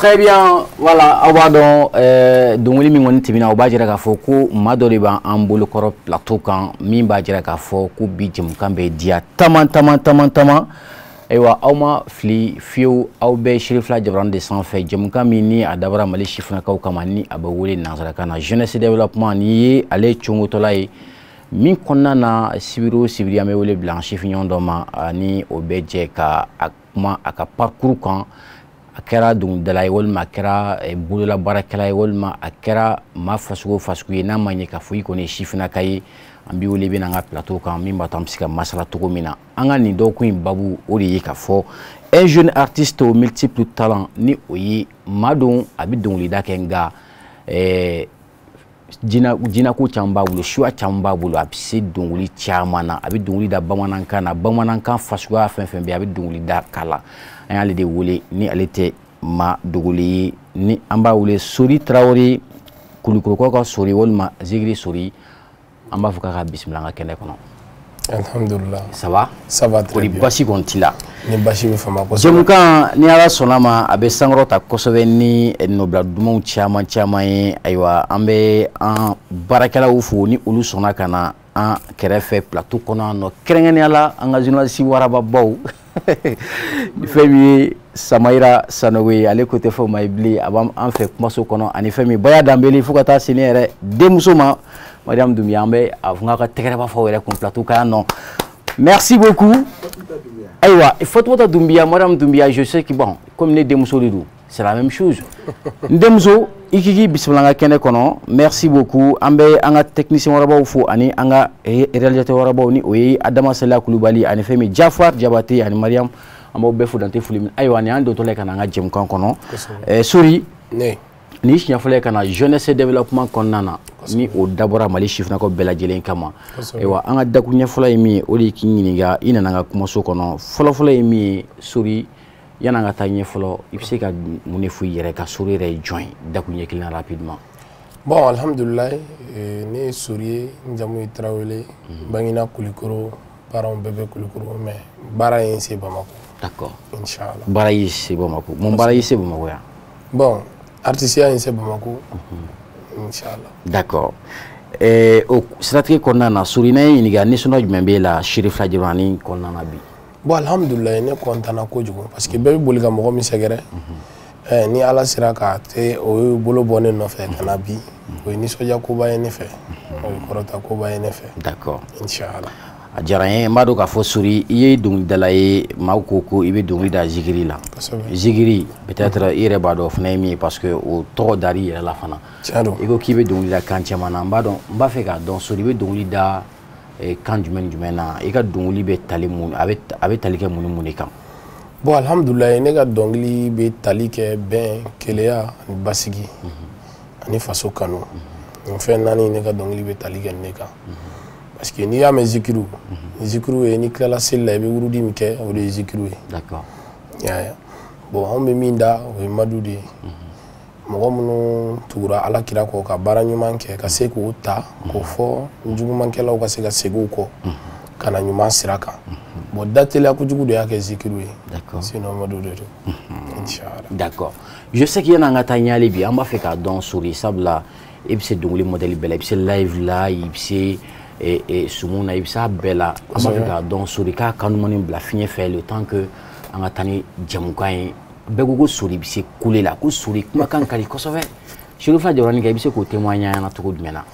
Très bien, voilà, aw b'a dɔn dɔnkili min kɔni tɛmɛna, o b'a jira k'a fɔ ko maa dɔ de b'an bolokɔrɔ plateau kan min b'a jira k'a fɔ ko bi jɛmukan bɛ diya taman taman taman taman. Ayiwa, aw ma fili fiyewu, aw bɛ Cherifla Jabarani de sanfɛ, jɛmukan min ni a dabɔra Mali sifinnakaw kama, ni a bɛ wele nanzarakan na jeunesse développement. Ni ye ale congotɔla ye min kɔnɔna na, sibiri o sibiri an bɛ wele bila an sifinɲɔgɔn dɔ ma, ni o bɛ jɛ ka a kuma a ka parcours kan. A kɛra dɔnkilidala ye, walima a kɛra bololabaarakɛla ye, walima a kɛra maa fasugu o fasugu ye, n'a ma ɲɛ k'a fɔ i kɔni ye sifinnaka ye, an b'i wele i bɛ na an ka plateau kan min b'a to an bɛ se ka masala cogo min na. An ka nin dɔgɔkun in babu, o de ye k'a fɔ un jeune artiste aux multiples talents, ni o ye maa don a bɛ dɔnkilida kɛ, nka jinako caman b'a bolo, suya caman b'a bolo, a bɛ se dɔnkili caman na, a bɛ dɔnkili da bamanankan na, bamanankan fasuguya fɛn fɛn bɛ yen, a bɛ dɔnkili da k'a la. An y'ale de wele, ni ale tɛ maa dogolen ye, ni an b'a wele Sori Tarawele, Kulukorokaw ka Sori walima Zikiri Sori. An b'a fɔ k'a ka bisimila an ka kɛnɛ kɔnɔ. Alhamdulillah. Ça va? Ça va très bien. Basi kɔni t'i la? Ni basi bɛ fama kosɛbɛ. Jɛmukan, ni Ala sɔnna ma, a bɛ sankɔrɔ ta kosɛbɛ ni nɔbila dumanw caman caman ye. Ayiwa, an bɛ an baarakɛlaw fo ni olu sɔnna ka na an kɛrɛfɛ plateau kɔnɔ yan nɔ, kɛrɛnkɛrɛnnenya la an ka journaliste warababaw, fɛn min ye Samayira Sanogo ye, ale ko tɛ fɔ ma ye bilen, a b'an fɛ kumaso kɔnɔ, ani fɛn min Baya Danbele, fo ka taa se ne yɛrɛ denmuso ma, Mariam Doumbia. An bɛ a fɔ k'a ka tɛgɛrɛ b'a fɔ aw yɛrɛ kun plateau kan yan nɔ. Merci beaucoup. Ayiwa, Fatoumata Doumbia, Mariam Doumbia, je sais que bon, comme ne denmuso de don, c'est la même chose. N denmuso, i k'i k'i bisimila an ka kɛnɛ kɔnɔ. Merci beaucoup. An bɛ an ka technicien wɛrɛbaw fo ani an ka réalisateur wɛrɛbaw, ni o ye Adama Saliya Kulubali ani fɛn min Jafar Jabate ani Mariam, an b'aw bɛɛ fo dante foli min. Ayiwa, nin y'an dontɔla ye ka na an ka jɛmukan kɔnɔ. Sori, Ne. Nin siɲɛ fɔlɔ ye ka na jeunesse développement kɔnɔna na, ni o dabɔra Mali sifinnakaw bɛɛ lajɛlen kama. Ayiwa, an ka dakuruɲɛ fɔlɔ ye min ye, o de ye k'i ɲininka, i nana an ka kumaso kɔnɔ, fɔlɔfɔlɔ ye min ye, Sori, yan'an ka taa ɲɛ fɔlɔ, i bɛ se ka mun de fɔ i yɛrɛ ka Sori yɛrɛ ye jɔn ye, dakuruɲɛ kelen na, rapidement? Bon, alhamdulillah, ne ye Sori ye, n jamu ye Tarawele, n bangena Kulikoro, parents bɛɛ bɛ Kulikoro, mais baara ye n se Bamako. Inchallah. Baara y'i se Bamako. Mun baara y'i se Bamako yan? Bon, artisiya ye n se Bamako, inchallah. D'accord. O siratigɛ kɔnɔna na, Sori, n'an ye ɲininka, nisɔndiya jumɛn b'e la Cherifla Jabarani kɔnɔna na bi? Bon, alhamdulillah, ne content na kojugu parce que bɛɛ bɛ boli ka mɔgɔ min sɛgɛrɛ, ni Ala sera k'a te o ye bolo bɔ ne nɔfɛ ka na bi, o ye nisɔndiya koba ye ne fɛ, o ye kɔrɔta koba ye ne fɛ. Inchallah. A diyara n ye. N b'a dɔn k'a fɔ Sori, i ye dɔnkilidala ye, maaw ko ko i bɛ dɔnkili da zikiri la. Zikiri, peut-être i yɛrɛ b'a dɔn o fana ye min ye, parce que o tɔgɔ dar'i yɛrɛ la fana. Tiɲɛ don. I ko k'i bɛ dɔnkili da kan caman na, n b'a dɔn, n b'a fɛ k'a dɔn, Sori, i bɛ dɔnkili da kan jumɛn ni jumɛn na? I ka dɔnkili bɛ tali mun, a bɛ tali kɛ mun ni mun de kan? Bon, alhamdulillah, ne ka dɔnkili bɛ tali kɛ bɛn, keleya ani basigi ani faso kanu. Nin fɛn naani, ne ka dɔnkili bɛ tali kɛ nin de kan, parce que n'i y'a mɛn zikiru, zikiru ye n'i tilala seli la, i bɛ wurudi min kɛ, o de ye zikiru ye. I y'a ye? Bon, anw bɛ min da, o ye madu de ye, mɔgɔ minnu tugura Ala kira kɔ ka baara ɲuman kɛ, ka se k'o ta k'o fɔ jugumankɛlaw ka se ka segin u kɔ ka na ɲuman sira kan. Bon, dateliya kojugu de y'a kɛ zikiru ye. Sinon madu de don, inchallah. D'accord. Je sais que yan'an ka taa ɲɛ hali bi, an b'a fɛ k'a dɔn, Sori, sabula i bɛ se dɔnkili modèle bɛɛ la, i bɛ se live la, i bɛ se sumu na, i bɛ se a bɛɛ la. An b'a fɛ k'a dɔn, Sori k'a kanumani bila fiɲɛ fɛ, le temps que an ka taa ni jɛmukan ye. Bɛɛ ko ko Sori bɛ se kule la, ko Sori kumakan ka di kosɛbɛ. Cherifla Jabarani kɛ, i bɛ se k'o témoigner an ɲɛna cogo jumɛn na?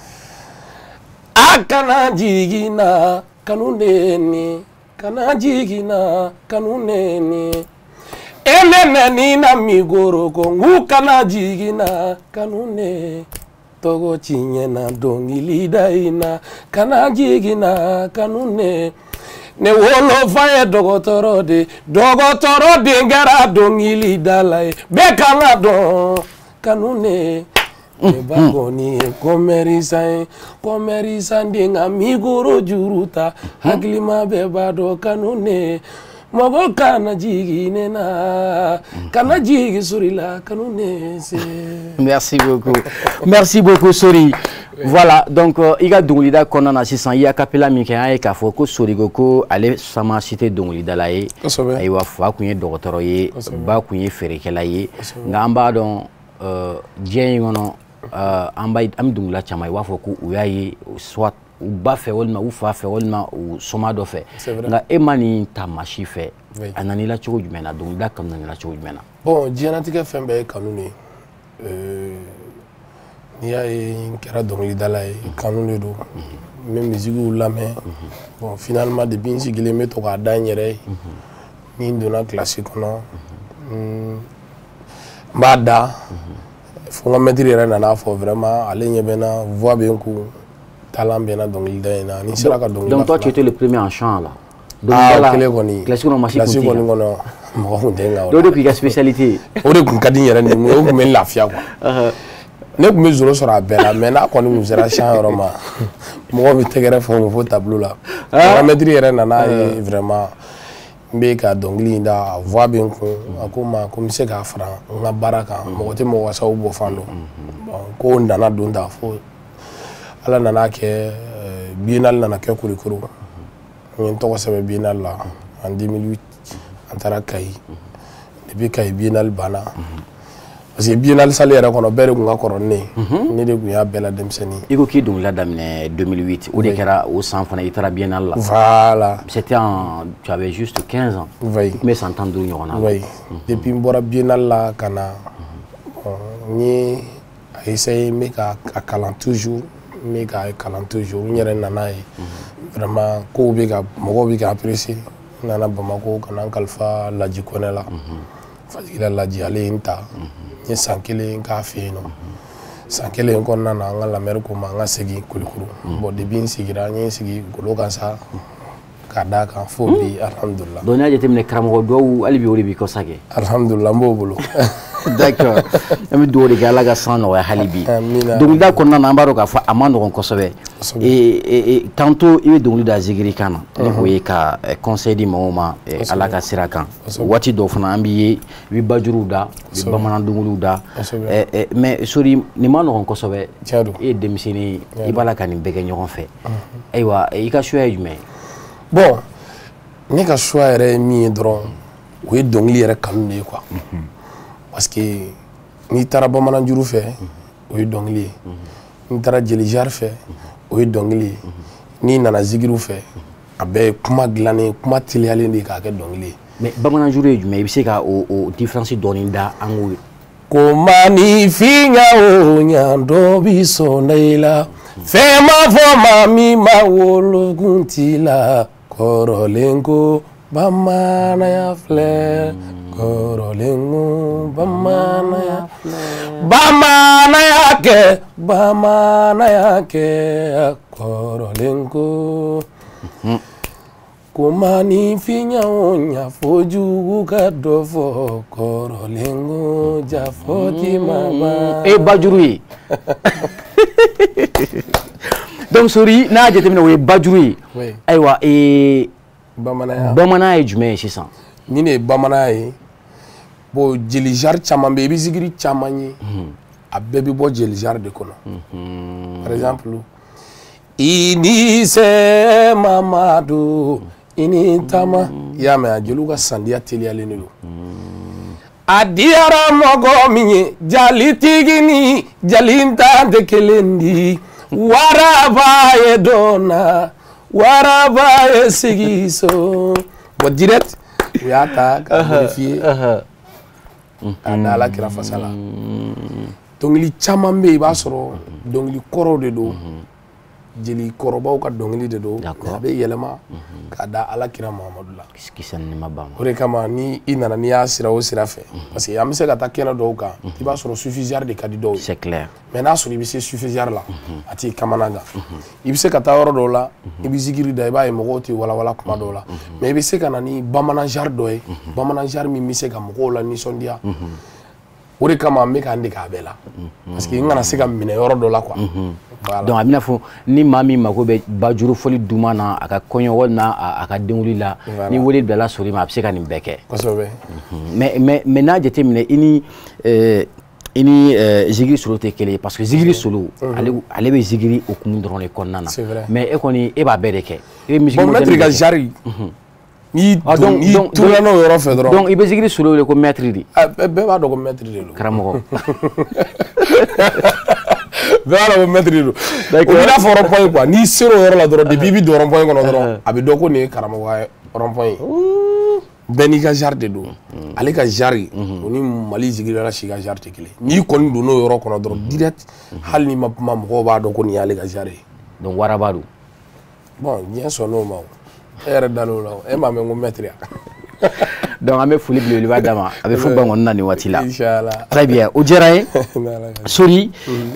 A kana jiginna kanu de ni kana jiginna kanu de ni e ne nani na migoro ko ngu kana jiginna kanu ne tɔgɔ tiɲɛna dɔnkili da in na kana jiginna kanu ne. Ne wolofa ye dɔgɔtɔrɔ de, dɔgɔtɔrɔ den kɛra dɔnkili dala ye, bɛɛ kan ka dɔn kanu ne. Ne ba kɔni ye commerçant ye, commerçant den ka micro juru ta, hakilima bɛɛ b'a dɔn kanu ne. Mɔgɔ kana jigin ne na, kana jigin Sori la, kanu ne se. Merci beaucoup. Merci beaucoup, Sori. Voilà, donc i ka dɔnkilida kɔnɔna na sisan, i y'a kapela min kɛ, an ye k'a fɔ ko Sorigo ko ale sama si tɛ dɔnkilidala ye. Ayiwa, fa kun ye dɔgɔtɔrɔ ye, ba kun ye feerekɛla ye. Nka an b'a dɔn diɲɛ in kɔnɔ, an bɛ dɔnkilida caman ye, u b'a fɔ ko u y'a ye soit u ba fɛ walima u fa fɛ walima u soma dɔ fɛ. Nka e ma nin ta maa si fɛ, a nana i la cogo jumɛn na? Dɔnkilida kanu nana i la cogo jumɛn na? Bon, diɲɛlatigɛ fɛn bɛɛ ye kanu de ye. N'i y'a ye n kɛra dɔnkilidala ye, kanu de don. N bɛ musique lamɛn. Bon, finalement, depuis n sigilen n bɛ to k'a da n yɛrɛ ye. Ni n donna classe kɔnɔ, n b'a da. Fo n ka maître yɛrɛ nana fɔ vraiment ale ɲɛ bɛ n na, voix bɛ n kun, talent bɛ n na dɔnkilida in na. Ni n sera ka dɔnkilida. Donc toi, tu étais le premier en chant là? Ah, o kelen kɔni. Classe kɔnɔ, maa si kun t'i kan. Kɔnɔ, mɔgɔ kun tɛ n kan o la. O de kun y'i ka spécialité ye. O de kun ka di n yɛrɛ ni ye, o kun bɛ n lafiya quoi. Ne tun bɛ zoro sɔrɔ a bɛɛ la, mais n'a kɔni kun sera chant yɔrɔ ma, mɔgɔw bɛ tɛgɛrɛ fɔ n kun fo tableau la. N ka maître yɛrɛ nana ye vraiment n bɛ ka dɔnkili in da, a voix bɛ n kun. A ko n ma ko n bɛ se k'a fara n ka baara kan, mɔgɔ tɛ mɔgɔ ka sababu bɔ fan dɔn. Bon, ko nana don ta fo Ala nana kɛ biennale nana kɛ Kulukoro. N ye n tɔgɔ sɛbɛn biennale la en 2008, an taara Kayi. Depuis Kayi biennale banna, parce que biennale salle yɛrɛ kɔnɔ, bɛɛ de kun ka kɔrɔ ni ne ye, ne de kun y'a bɛɛ la denmisɛnnin. I ko k'i dɔnkilida daminɛ 2008, o de kɛra o san fana i taara biennale la. Voilà. C'était en, tu avais juste 15 ans. Oui. I tun bɛ san 15 ɲɔgɔn na. Oui. Depuis n bɔra biennale la ka na, n ye a essayé, n bɛ ka a kalan toujours, n bɛ ka kalan toujours. N yɛrɛ nana ye vraiment kow bɛ ka mɔgɔw bɛ ka apprécier. N nana Bamako ka na n kalifa Laji Kɔnɛ la. Fajigila Laji, ale ye n ta. N ye san kelen k'a fɛ yen nɔ. San kelen kɔnɔna na, an ka lamɛri ko ma an ka segin Kulukoro. Bon, depuis n sigira, n ye n sigi golo kan sa k'a d'a kan fo bi, alhamdulillah. Donc n'i y'a jateminɛ, karamɔgɔ dɔw hali bi o de b'i kɔsa kɛ. Alhamdulillah, n b'o bolo. D'accord, an bɛ dugawu de kɛ Ala ka san nɔgɔya hali bi. Dɔnkilida kɔnɔna na, an b'a dɔn k'a fɔ a ma nɔgɔn kosɛbɛ. Tantôt i bɛ dɔnkili da zikiri kan na, ni o ye ka conseil di mɔgɔw ma Ala ka sira kan. Waati dɔw fana an b'i ye i bɛ bajuruw da, i bɛ bamanan dɔnkiliw da. Mais Sori, nin ma nɔgɔn kosɛbɛ. E ye denmisɛnnin ye, i b'a la ka nin bɛɛ kɛ ɲɔgɔn fɛ. Ayiwa, i ka choix ye jumɛn ye? Bon, ne ka choix yɛrɛ ye min ye dɔrɔn, o ye dɔnkili yɛrɛ kanu de ye quoi. Parce que n'i taara bamananjuru fɛ, o ye dɔnkili ye. N'i taara jelijari fɛ, o ye dɔnkili ye. N'i nana zikiriw fɛ, a bɛɛ ye kuma dilannen, kuma teliyalen de ye k'a kɛ dɔnkili ye. Mais bamananjuru ye jumɛn ye? I bɛ se ka o différence dɔɔni da an k'o ye. Ko maninfinya o ɲa dɔ bi sɔn i la, fɛn ma fɔ maa min ma wolokun t'i la, kɔrɔlen ko bamananya filɛ, kɔrɔlen ko bamananya filɛ, bamananya kɛ, bamananya kɛ, kɔrɔlen ko. Ko maninfinya o ɲa fo jugu ka dɔ fɔ, kɔrɔlen ko jafɔ ti ma ban. E bajuru ye. Donc Sori, n'a y'a jateminɛ o ye bajuru ye. Ayiwa, bamananya. Bamananya ye jumɛn ye sisan? Nin de ye bamananya ye. Bon, jelijari caman bɛ yen, i bɛ zikiri caman ye, a bɛɛ bɛ bɔ jelijari de kɔnɔ. Par exemple, i ni se Mamadu, i ni taama. I y'a mɛn a jeliw ka sandiya teliyalen de don. A diyara mɔgɔ min ye, jalitigi ni jalintan tɛ kelen di. Waraba ye donna, waraba ye sigi so. Bon, direct u y'a ta k'a modifier k'a da Ala kira fasa la. Dɔnkili caman bɛ yen, i b'a sɔrɔ dɔnkili kɔrɔw de don, jeli kɔrɔbaw ka dɔnkili de don, a bɛ yɛlɛma k'a da Ala kira Muhamadu la. Kisi ni nɛɛma b'a ma. O de kama ni i nana, n'i y'a sira o sira fɛ, parce que an bɛ se ka taa kɛnɛ dɔw kan, i b'a sɔrɔ suffisant de ka di dɔw ye. C'est clair. Mais n'a sɔrɔ i bɛ se suffisant la, a t'i kamana gan. I bɛ se ka taa yɔrɔ dɔw la, i bɛ zikiri da, i b'a ye mɔgɔw tɛ walawala kuma dɔw la. Mais i bɛ se ka na ni bamanan genre dɔ ye, bamanan genre min bɛ se ka mɔgɔw la nisɔndiya. O de kama n bɛ k'an dege a bɛɛ la, parce que n kana se ka minɛ yɔrɔ dɔ la quoi. Voilà. Donc a bɛna fɔ ni maa min mako bɛ bajuru fɔli duman na a ka kɔɲɔ walima a ka denwuli la, ni wele bilala Sori ma, a bɛ se ka nin bɛɛ kɛ. Kosɛbɛ. Mais n'a jateminɛ i ni I ni zikiri solo tɛ kelen ye, parce que zikiri solo, ale bɛ zikiri okumu dɔrɔn de kɔnɔna na. Mais e kɔni, e b'a bɛɛ de kɛ. I bɛ musique Bon, maître ka genre, n'i tourna n'o yɔrɔ fɛ dɔrɔn. Donc i bɛ zikiri solo wele ko maître de. Bɛɛ b'a dɔn ko maître de don. Karamɔgɔ. Bɛɛ b'a dɔn ko maître de don. O b'i n'a fɔ rond-point quoi, n'i sera o yɔrɔ la dɔrɔn, depuis i bɛ don rond-point kɔnɔ dɔrɔn, a bɛ dɔn ko nin ye karamɔgɔ ye rond-point ye. Bɛɛ n'i ka genre de don. Ale ka genre, o ni Mali zikirila si ka genre tɛ kelen. N'i kɔni donn'o yɔrɔ kɔnɔ dɔrɔn direct, hali n'i ma kuma, mɔgɔw b'a dɔn ko nin y'ale ka genre ye. Donc waraba don. Bon, diɲɛ sɔnn'o ma o. E yɛrɛ dal'o la o. E m'a mɛn ko maître ya. Donc an bɛ foli belebeleba d'a ma, a bɛ fo Bankɔni na nin waati la. Inchallah. Très bien, o diyara n ye. Sori,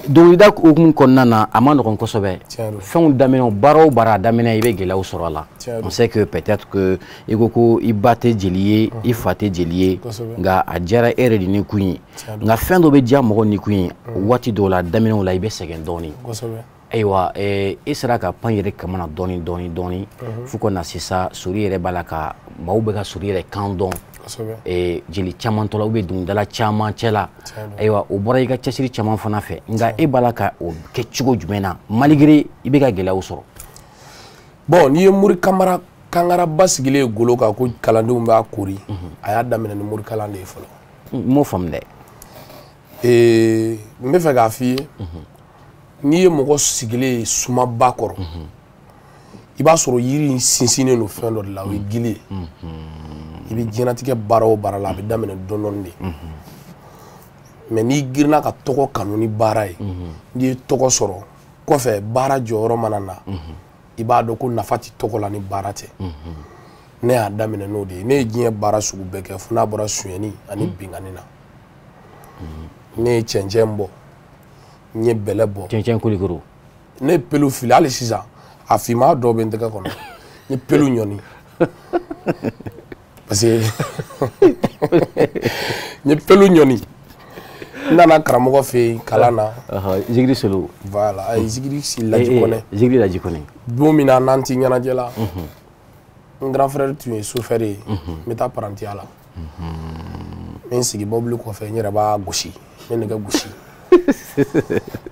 dɔnkilida hukumu kɔnɔna na, a ma nɔgɔn kosɛbɛ. Fɛnw daminɛ, baara o baara a daminɛ, i bɛ gɛlɛyaw sɔrɔ a la. On sait que peut-être que i ko ko i ba tɛ jeli ye, i fa tɛ jeli ye, nka a diyara e yɛrɛ de ni kun ye. Nka fɛn dɔ bɛ diya mɔgɔ ni kun ye, waati dɔw la, daminɛw la, i bɛ sɛgɛn dɔɔnin. Ayiwa, e sera ka pan yɛrɛ kamana dɔɔni dɔɔni dɔɔni fo ka na sisan Sori yɛrɛ b'a la ka maaw bɛ ka Sori yɛrɛ kan dɔn jeli caman tɔ la ou bien dɔnkilidala caman cɛ la. Ayiwa, o bɔra i ka cɛsiri caman fana fɛ, nka e b'a la ka o kɛ cogo jumɛn na malgré i bɛ ka gɛlɛyaw sɔrɔ? Bon, n'i ye Mori Kamara kangaraba sigilen ye golo kan ko kalandenw b'a kori, a y'a daminɛ ni morikalan de ye fɔlɔ. N m'o faamu dɛ. N bɛ fɛ k'a f'i ye, n'i ye mɔgɔ sigilen ye sumaba kɔrɔ, i b'a sɔrɔ yiri in sinsinnen don fɛn dɔ de la, o ye gili ye. I bɛ diɲɛlatigɛ baara o baara la, a bɛ daminɛ dɔɔnin dɔɔnin de. Mais n'i girinna ka tɔgɔ kanu ni baara ye, n'i ye tɔgɔ sɔrɔ kɔfɛ, baara jɔyɔrɔ mana na, i b'a dɔn ko nafa tɛ tɔgɔ la ni baara tɛ. Ne y'a daminɛ n'o de ye. Ne ye diɲɛ baara sugu bɛɛ kɛ fo n'a bɔra sonyɛni ani binkanni na. Ne ye cɛncɛn bɔ, n ye bɛlɛ bɔ. Cɛncɛn kolikoro. Ne ye pelu fili hali sisan, a finman dɔw bɛ n tɛgɛ kɔnɔ. N ye pelu ɲɔni. Parce que n ye pelu ɲɔni. N nana karamɔgɔ fɛ yen kalan na. Zikiri solo. Voilà, ayi, zikiri Laji Kɔnɛ. Zikiri Laji Kɔnɛ. Don min na n'an ti ɲɛnajɛ la, n grand frère tun ye chauffeur ye, n bɛ taa parantiya la. N bɛ n sigi mobili kɔfɛ, n yɛrɛ b'a gosi, n bɛ nɛgɛ gosi.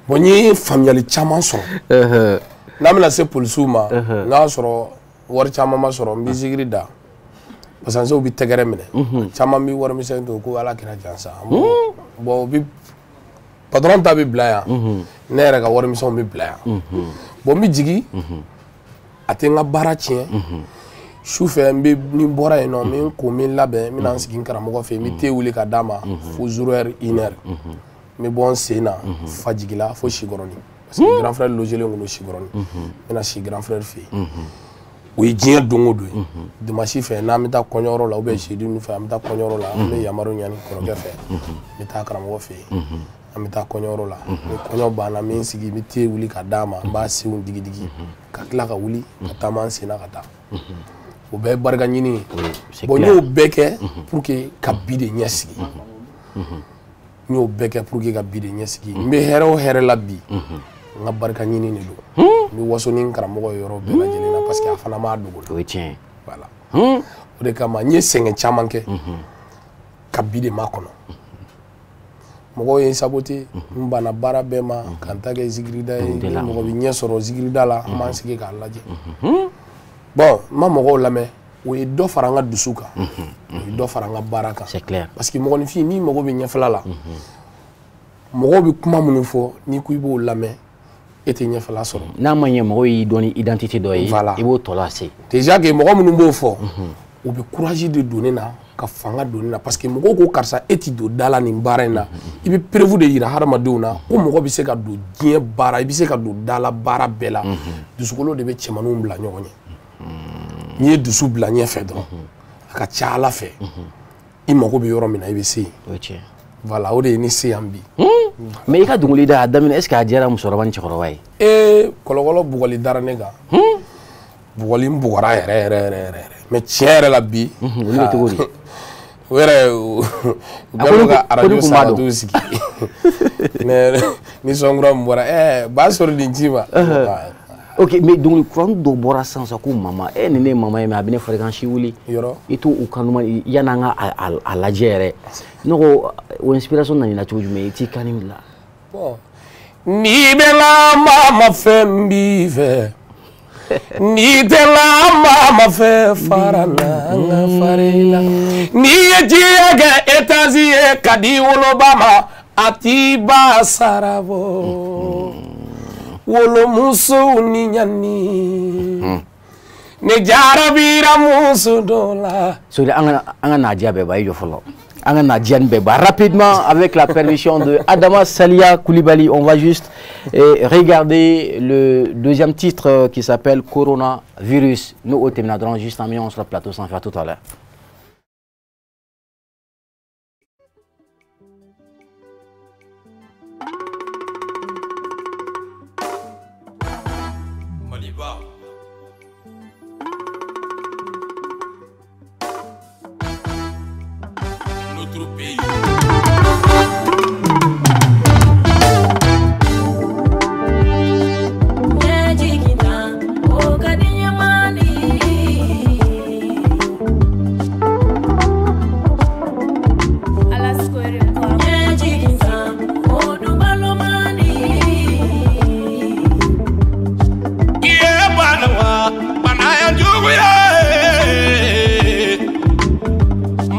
Bon, n ye faamuyali caman sɔrɔ. N'an bɛna se polisiw ma, n'a y'a sɔrɔ wari caman ma sɔrɔ, n bɛ zikiri da. Parce que u bɛ tɛgɛrɛ minɛ. Caman bɛ wari misɛnnin to ko Ala kɛra jansa. Bon, u bɛ patron ta bɛ bila yan, ne yɛrɛ ka wari misɛnw bɛ bila yan. Bon, n bɛ jigin, a tɛ n ka baara tiɲɛ. Su fɛ, n bɛ ni n bɔra yen nɔ, n bɛ n ko, n bɛ n labɛn, n bɛ na n sigi n karamɔgɔ fɛ yen, n bɛ te wuli ka d'a ma fo 0 heure 1 heure. N bɛ bɔ n sen na Fajigila fo Sikɔrɔni, parce que grand frère logelen kun don Sikɔrɔni. N bɛna si grand frère fɛ yen. O ye diɲɛ don o don ye. Dimanche fɛ, n'an bɛ taa kɔɲɔyɔrɔ la, ou bien jeudi ninnu fɛ, an bɛ taa kɔɲɔyɔrɔ la, an bɛ yamaru ɲini kɔrɔkɛ fɛ, n bɛ taa karamɔgɔ fɛ yen, an bɛ taa kɔɲɔyɔrɔ la. Ni kɔɲɔ banna, n bɛ n sigi, n bɛ te wuli ka d'a ma, n b'a senw digi digi, ka tila ka wuli ka taama n sen na ka taa. O bɛɛ ye barika ɲini ye. Bon, n y'o bɛɛ kɛ pour que ka bi de ɲɛsigi. N y'o bɛɛ kɛ pour que ka bi de ɲɛsigi. N bɛ hɛrɛ o hɛrɛ la bi, n ka barika ɲini de don. N bɛ waso ni n karamɔgɔ ye yɔrɔ bɛɛ lajɛlen na, parce que a fana m'a dogo la. O ye tiɲɛ ye. Voilà, o de kama n ye sɛgɛn caman kɛ ka bi de makɔnɔ. Mɔgɔw ye n saboté, n banna baara bɛɛ ma ka n ta kɛ zikirida ye. Ni mɔgɔ bɛ ɲɛ sɔrɔ zikirida la, an b'an sigi k'a lajɛ. Bon, n ma mɔgɔw lamɛn, o ye dɔ fara n ka dusu kan, o ye dɔ fara n ka baara kan. C'est clair. Parce que mɔgɔninfin, n'i mago bɛ ɲɛfɛla la, mɔgɔw bɛ kuma minnu fɔ, n'i ko i b'o lamɛn, e tɛ ɲɛfɛla sɔrɔ. N'a ma ɲɛ mɔgɔw y'i dɔn ni identité dɔ ye, Voilà. i b'o tɔ lase. Déjà que mɔgɔ minnu b'o fɔ, u bɛ courage de don ne na, ka fanga don ne na, parce que mɔgɔw ko karisa, e ti don da la nin baara in na. I bɛ preuve de yira hadamadenw na ko mɔgɔ bɛ se ka don diɲɛ baara, i bɛ se ka don da la baara bɛɛ la. Dusukolo de bɛ cɛmaninw bila ɲɔgɔn ɲɛ. N'i ye dusu bila ɲɛfɛ dɔrɔn, a ka ca Ala fɛ, i mago bɛ yɔrɔ min na, i bɛ se yen. O ye tiɲɛ. Voilà, o de ye ne se yan bi. Mais i ka dɔnkili da a daminɛ, est ce que a diyara musokɔrɔba ni cɛkɔrɔba ye? Ee, kɔlɔkɔlɔ bugɔli dara ne kan, bugɔli n bugɔra yɛrɛ yɛrɛ yɛrɛ yɛrɛ, mais tiɲɛ yɛrɛ la bi. Olu bɛ cogo di? O yɛrɛ, u A ko bɛɛ ni b'u ka ko ni arajo kun b'a san ka dɔn. t'u sigi, mais ni sɔn kura min bɔra, b'a sɔrɔ nin ci ma. Ok, mais donc kuran dɔ bɔra sisan sa ko mama e ni ne ye mama ye, mais a bɛ ne farigan si wuli. Yɔrɔ. I t'o o kan duman yan'an ka a lajɛ yɛrɛ. Ne ko o inspiration nana i la cogo jumɛn, i t'i kan nin bila? Bon, n'i bɛ la mama fɛ n b'i fɛ, n'i tɛ la mama fɛ fara na n ka fara i la. N'i ye diɲɛ kɛ étage ye ka di woloba ma, a t'i ba sara bɔ. Wolomusow ni ɲani, ne jarabira muso dɔ la. Sori, an ka n'a diya bɛɛ ba, i jɔ fɔlɔ. An ka n'a diya nin bɛɛ ba. Rapidement, avec la permission de Adama Salia Koulibaly, on va juste regarder le deuxième titre qui s'appelle Coronavirus. Nous, au tɛmɛna dɔrɔn, juste en mis sur le plateau sans faire tout à l'heure. Maliba. Notre pays.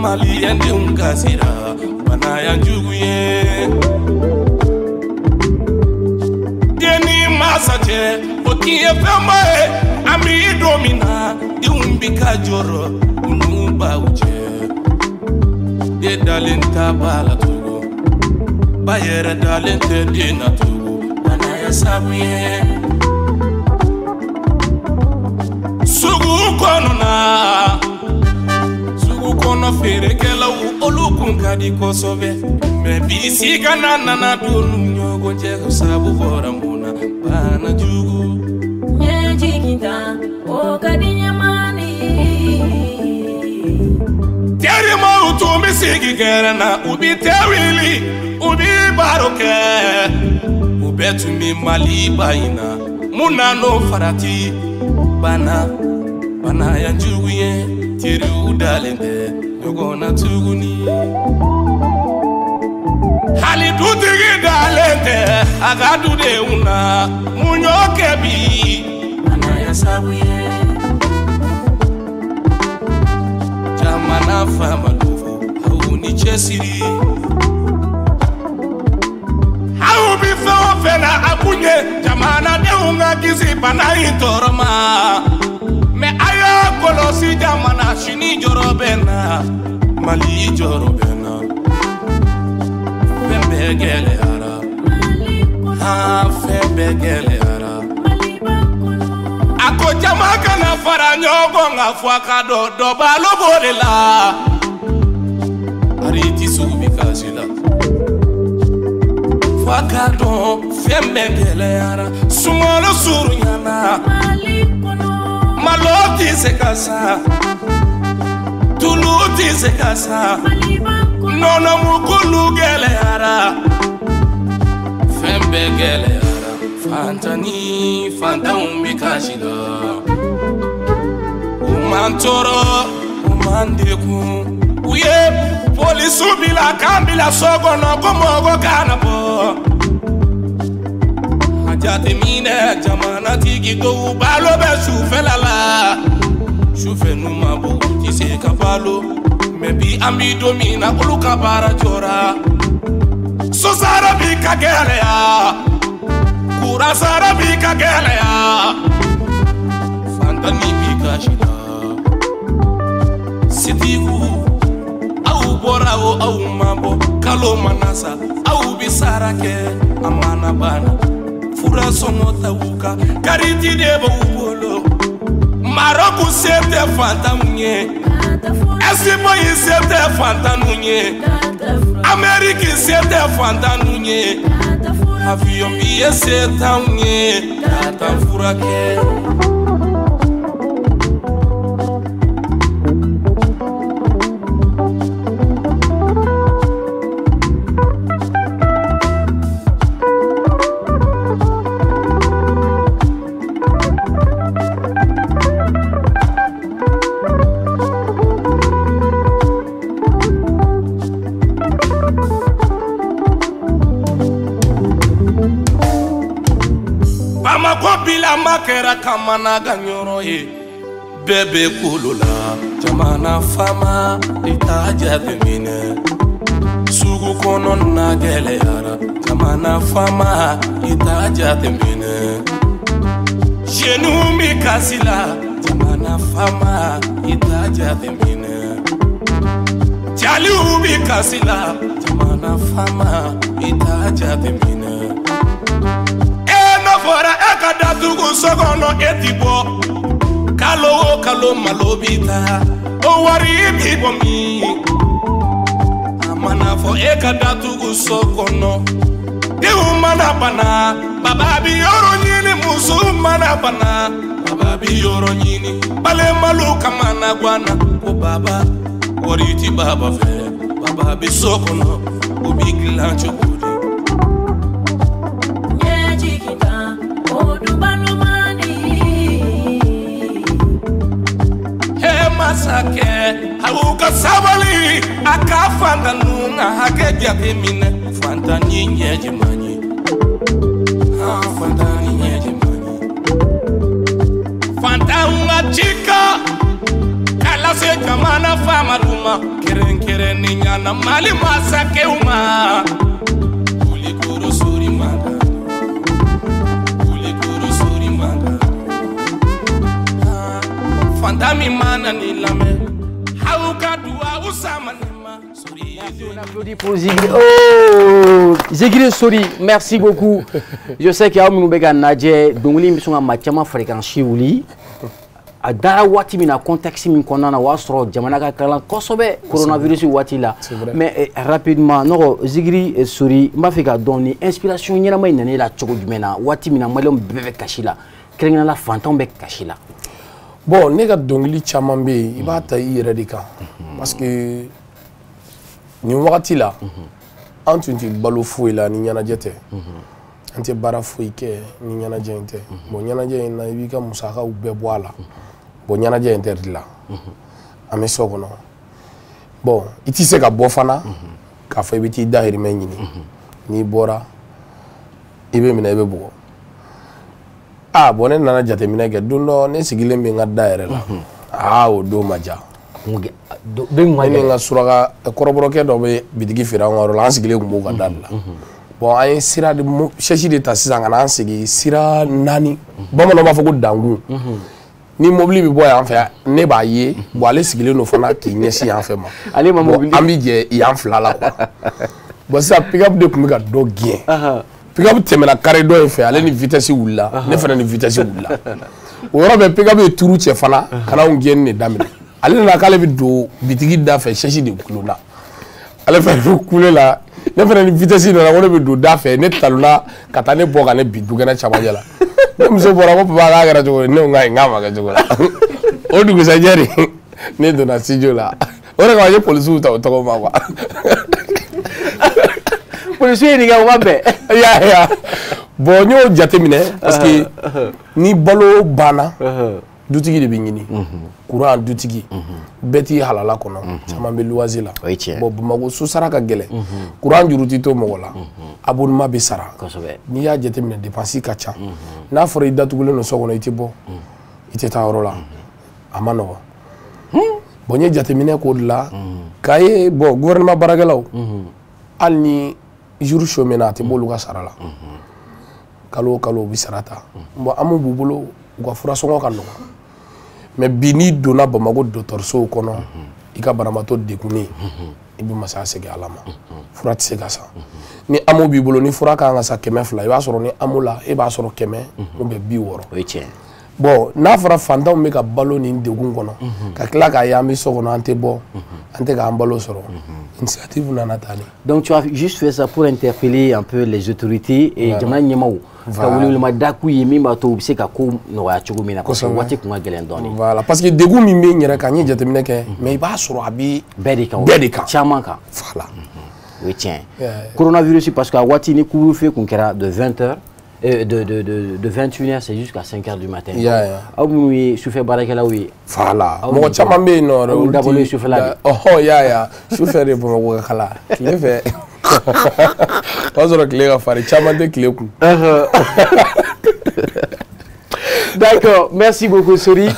Maliyendenw kasira bana y'an jugu ye. Den ni masa cɛ o tun ye fɛnba ye, an bi don min na denw bi ka jɔrɔ u n'u baw cɛ. Den dalen t'a ba la tugun, ba yɛrɛ dalen tɛ den na tugun, bana ye sabu ye. Sugu kɔnɔna, sugu kɔnɔ feerekɛlaw olu kun ka di kosɛbɛ, mɛ bi sigana nana don u ni ɲɔgɔn cɛ ko sabu bɔra mun na, bana jugu. Ɲɛjiginta o ka di ɲamani. Terimaw tun bɛ sigi kɛrɛ na, u bi tɛ wuli, u bi baro kɛ, u bɛɛ tun bɛ Maliba in na, mun na n'o farati bana, bana y'an jugu ye. Teriw dalen tɛ ɲɔgɔn na tuguni, hali dutigi dalen tɛ a ka dudenw na, mun y'o kɛ bi? Bana y'a sabu ye. Jamana faama dɔ fɔ aw ni cɛsiri, aw bi fɛn o fɛn na a kun ye jamanadenw ka kisi bana in tɔɔrɔ ma. Mais a y'a kɔlɔsi jamana sini jɔrɔ bɛ na, Mali jɔrɔ bɛ na, fɛn bɛɛ gɛlɛyara, aa fɛn bɛɛ gɛlɛyara. A ko jama kana fara ɲɔgɔn kan fo a ka dɔn dɔ balo b'o de la. Ari ti sugu bi kasi la, fo a ka dɔn fɛn bɛɛ gɛlɛyara. Sunkalo surunyana, malo tɛ se ka san, tulu tɛ se ka san, nɔnɔmukulu gɛlɛyara, fɛn bɛɛ gɛlɛyara. Fantan ni fantanw bɛ kasi la, u man tɔɔrɔ, u man degun. U ye polisiw bila k'an bila so kɔnɔ ko mɔgɔ kana bɔ. A jateminɛ jamanatigi dɔw balo bɛ sufɛla la, sufɛ n'u ma bɔ u tɛ se ka balo. Mɛ bi an bi don min na olu ka baara jɔra. Sosara bi ka gɛlɛya, kurasara bi ka gɛlɛya, fantani bi kasi la. Setigiw aw bɔra o aw ma bɔ, kalo mana sa aw bi sara kɛ, a mana banna. Fura sɔngɔ t'aw kan, kariti de b'aw bolo. Marɔku se tɛ fantanw ye, Ɛsipaɲi se tɛ fantanw ye, Amɛriki se tɛ fantanw ye, avion billet se t'anw ye ka taa furakɛ. Bamakɔ bilama kɛra kamanagan yɔrɔ ye bɛɛ bɛ kolo la jamana faama i t'a jateminɛ sugu kɔnɔ na gɛlɛyara jamana faama i t'a jateminɛ jeunes bɛ kasi la jamana faama i t'a jateminɛ jaliw bɛ kasi la jamana faama i t'a jateminɛ e n'o fɔra e ka datugu so kɔnɔ e ti bɔ kalo o kalo malo bi taa o wari bi bɔ min a mana fɔ e ka datugu so kɔnɔ denw mana bana baba bi yɔrɔ ɲini muso mana bana baba bi yɔrɔ ɲini balemalu kamana guana ko baba wari ti baba fɛ baba bi so kɔnɔ o bi dilan cogo di. Masakɛ aw ka sabali a ka fantan ninnu ka hakɛ jateminɛ fantan ni ɲɛji man ɲi fantan ni ɲɛji man ɲi fantanw ka cikan k'a lase jamana faamaw ma kɛrɛnkɛrɛnnenya la Mali masakɛw ma Kulikoro sori man kan Kulikoro sori man kan fantan min mana ni lamɛn aw ka duwawu sama ne ma sori. On applaudit pour Ziguiri. Oh, Ziguiri Sori, merci beaucoup. Je sais qu'il y a minnu bɛ ka lajɛ dɔnkili in bɛ sɔn ka maa caman farikansi wuli. A dara waati min na contexte min kɔnɔna na o y'a sɔrɔ jamana ka kalan kosɛbɛ coronavirus waati la. Mais rapidement nɔgɔ Ziguiri Sori n b'a fɛ ka dɔn ni inspiration ɲɛnama in nana e la cogo jumɛn na waati min na maliyɛnw bɛɛ bɛ kasi la kɛrɛnkɛrɛnnenya la fantanw bɛ kasi la. Bon ne ka dɔnkili caman bɛ yen i b'a ta i yɛrɛ de kan parce que nin wagati la an tun tɛ balo foyi la ni ɲɛnajɛ tɛ an tɛ baara foyi kɛ ni ɲɛnajɛ in tɛ bon ɲɛnajɛ in na i b'i ka musakaw bɛɛ bɔ a la bon ɲɛnajɛ in tɛ dilan an bɛ so kɔnɔ bon i tɛ se ka bɔ fana k'a fɔ i bɛ t'i dahirimɛ ɲini n'i bɔra i bɛ minɛ i bɛ bugɔ. Ah bon ne nana jateminɛ kɛ don dɔ ne sigilen bɛ n ka da yɛrɛ la aa o don ma diya ne ni n ka suraka kɔrɔbɔrɔkɛ dɔ bɛ bitigi feere an ka yɔrɔ la an sigilen tun b'o ka da de la bon an ye sira de sɛsi de ta sisan ka na an sigi sira naani bamananw b'a fɔ ko dankun ni mobili bɛ bɔ yan fɛ ne b'a ye bon ale sigilen don fana k'i ɲɛsin yan fɛ ma ale ma mobili an bɛ jɛ yan fila la quoi bon sisan pick-up de tun bɛ ka dɔ gɛn. Pick-up tɛmɛna carré dɔ in fɛ ale ni vitesse wulila ne fana ni vitesse wulila o yɔrɔ bɛɛ pick-up ye turu cɛ fana ka n'anw gɛnni de daminɛ ale nana k'ale bɛ don bitigi da fɛ sɛsi de gulonna ale fana bɛ kule la ne fana ni vitesse nana ko ne bɛ don da fɛ ne talonna ka taa ne bɔ ka ne bin dukɛnɛ camancɛ la ne muso bɔra ko papa k'a kɛra cogo di ne ko k'a ma kɛ cogo la o dugusɛjɛ de ne donna studio la o de kama n ye polisiw ta o tɔgɔ ma quoi. Polisiw ye nin kɛ o ma bɛn. Ya bon n y'o jateminɛ parce que ni balo banna dutigi de bɛ ɲini courant dutigi bɛɛ t'i halala kɔnɔ caman bɛ luwanse la bon Bamakɔ so sara ka gɛlɛn courant juru t'i to mɔgɔ la abonnement bɛ sara n'i y'a jateminɛ dépense ka ca n'a fɔra i datugulen don so kɔnɔ i tɛ bɔ i tɛ taa yɔrɔ la a ma nɔgɔn bon n ye jateminɛ k'o de la k'a ye bon gouvernement baarakɛlaw hali ni jour chômé na a tɛ bɔ olu ka sara la kalo o kalo u bɛ sara ta bon AMO b'u bolo u ka furasɔngɔ ka nɔgɔn mais bi n'i donna Bamakɔ dɔgɔtɔrɔsow kɔnɔ i ka banabaatɔ degunnen i bɛ masaya segin Ala ma fura tɛ se ka san ni AMO b'i bolo ni fura ka kan ka san 200 i b'a sɔrɔ ni AMO la e b'a sɔrɔ 100 ou bien 60. O ye tiɲɛ. Bon n'a fɔra fantanw bɛ ka balo nin degun kɔnɔ ka tila k'a ye an bɛ so kɔnɔ an tɛ bɔ an tɛ k'an balo sɔrɔ initiative nana tan de. Donc tu as juste fait ça pour interpeller un peu les autorités et jamana ɲɛmaaw ka welewelema k'u ye min b'a to u bɛ se ka ko nɔgɔya cogo min na parce que waati kun ka gɛlɛn dɔɔnin. Voilà parce que degun min bɛ n yɛrɛ kan n ye jateminɛ kɛ mais i b'a sɔrɔ a bɛ bɛɛ de kan bɛɛ de kan caman kan. Voilà o ye tiɲɛ ye. Coronavirus parce que a waati ni couvre-feu kun kɛra de 20 heures. De 21h, c'est jusqu'à 5h du matin. Aw minnu ye sufɛ baarakɛlaw ye. Voilà. Mɔgɔ caman bɛ yen nɔ. Aw dabɔlen ye sufɛla de. Ɔhɔn y'a sufɛ de Bamakɔ ka kalan tile fɛ. O y'a sɔrɔ tile ka farin caman tɛ tile kun. D'accord, merci beaucoup Sori.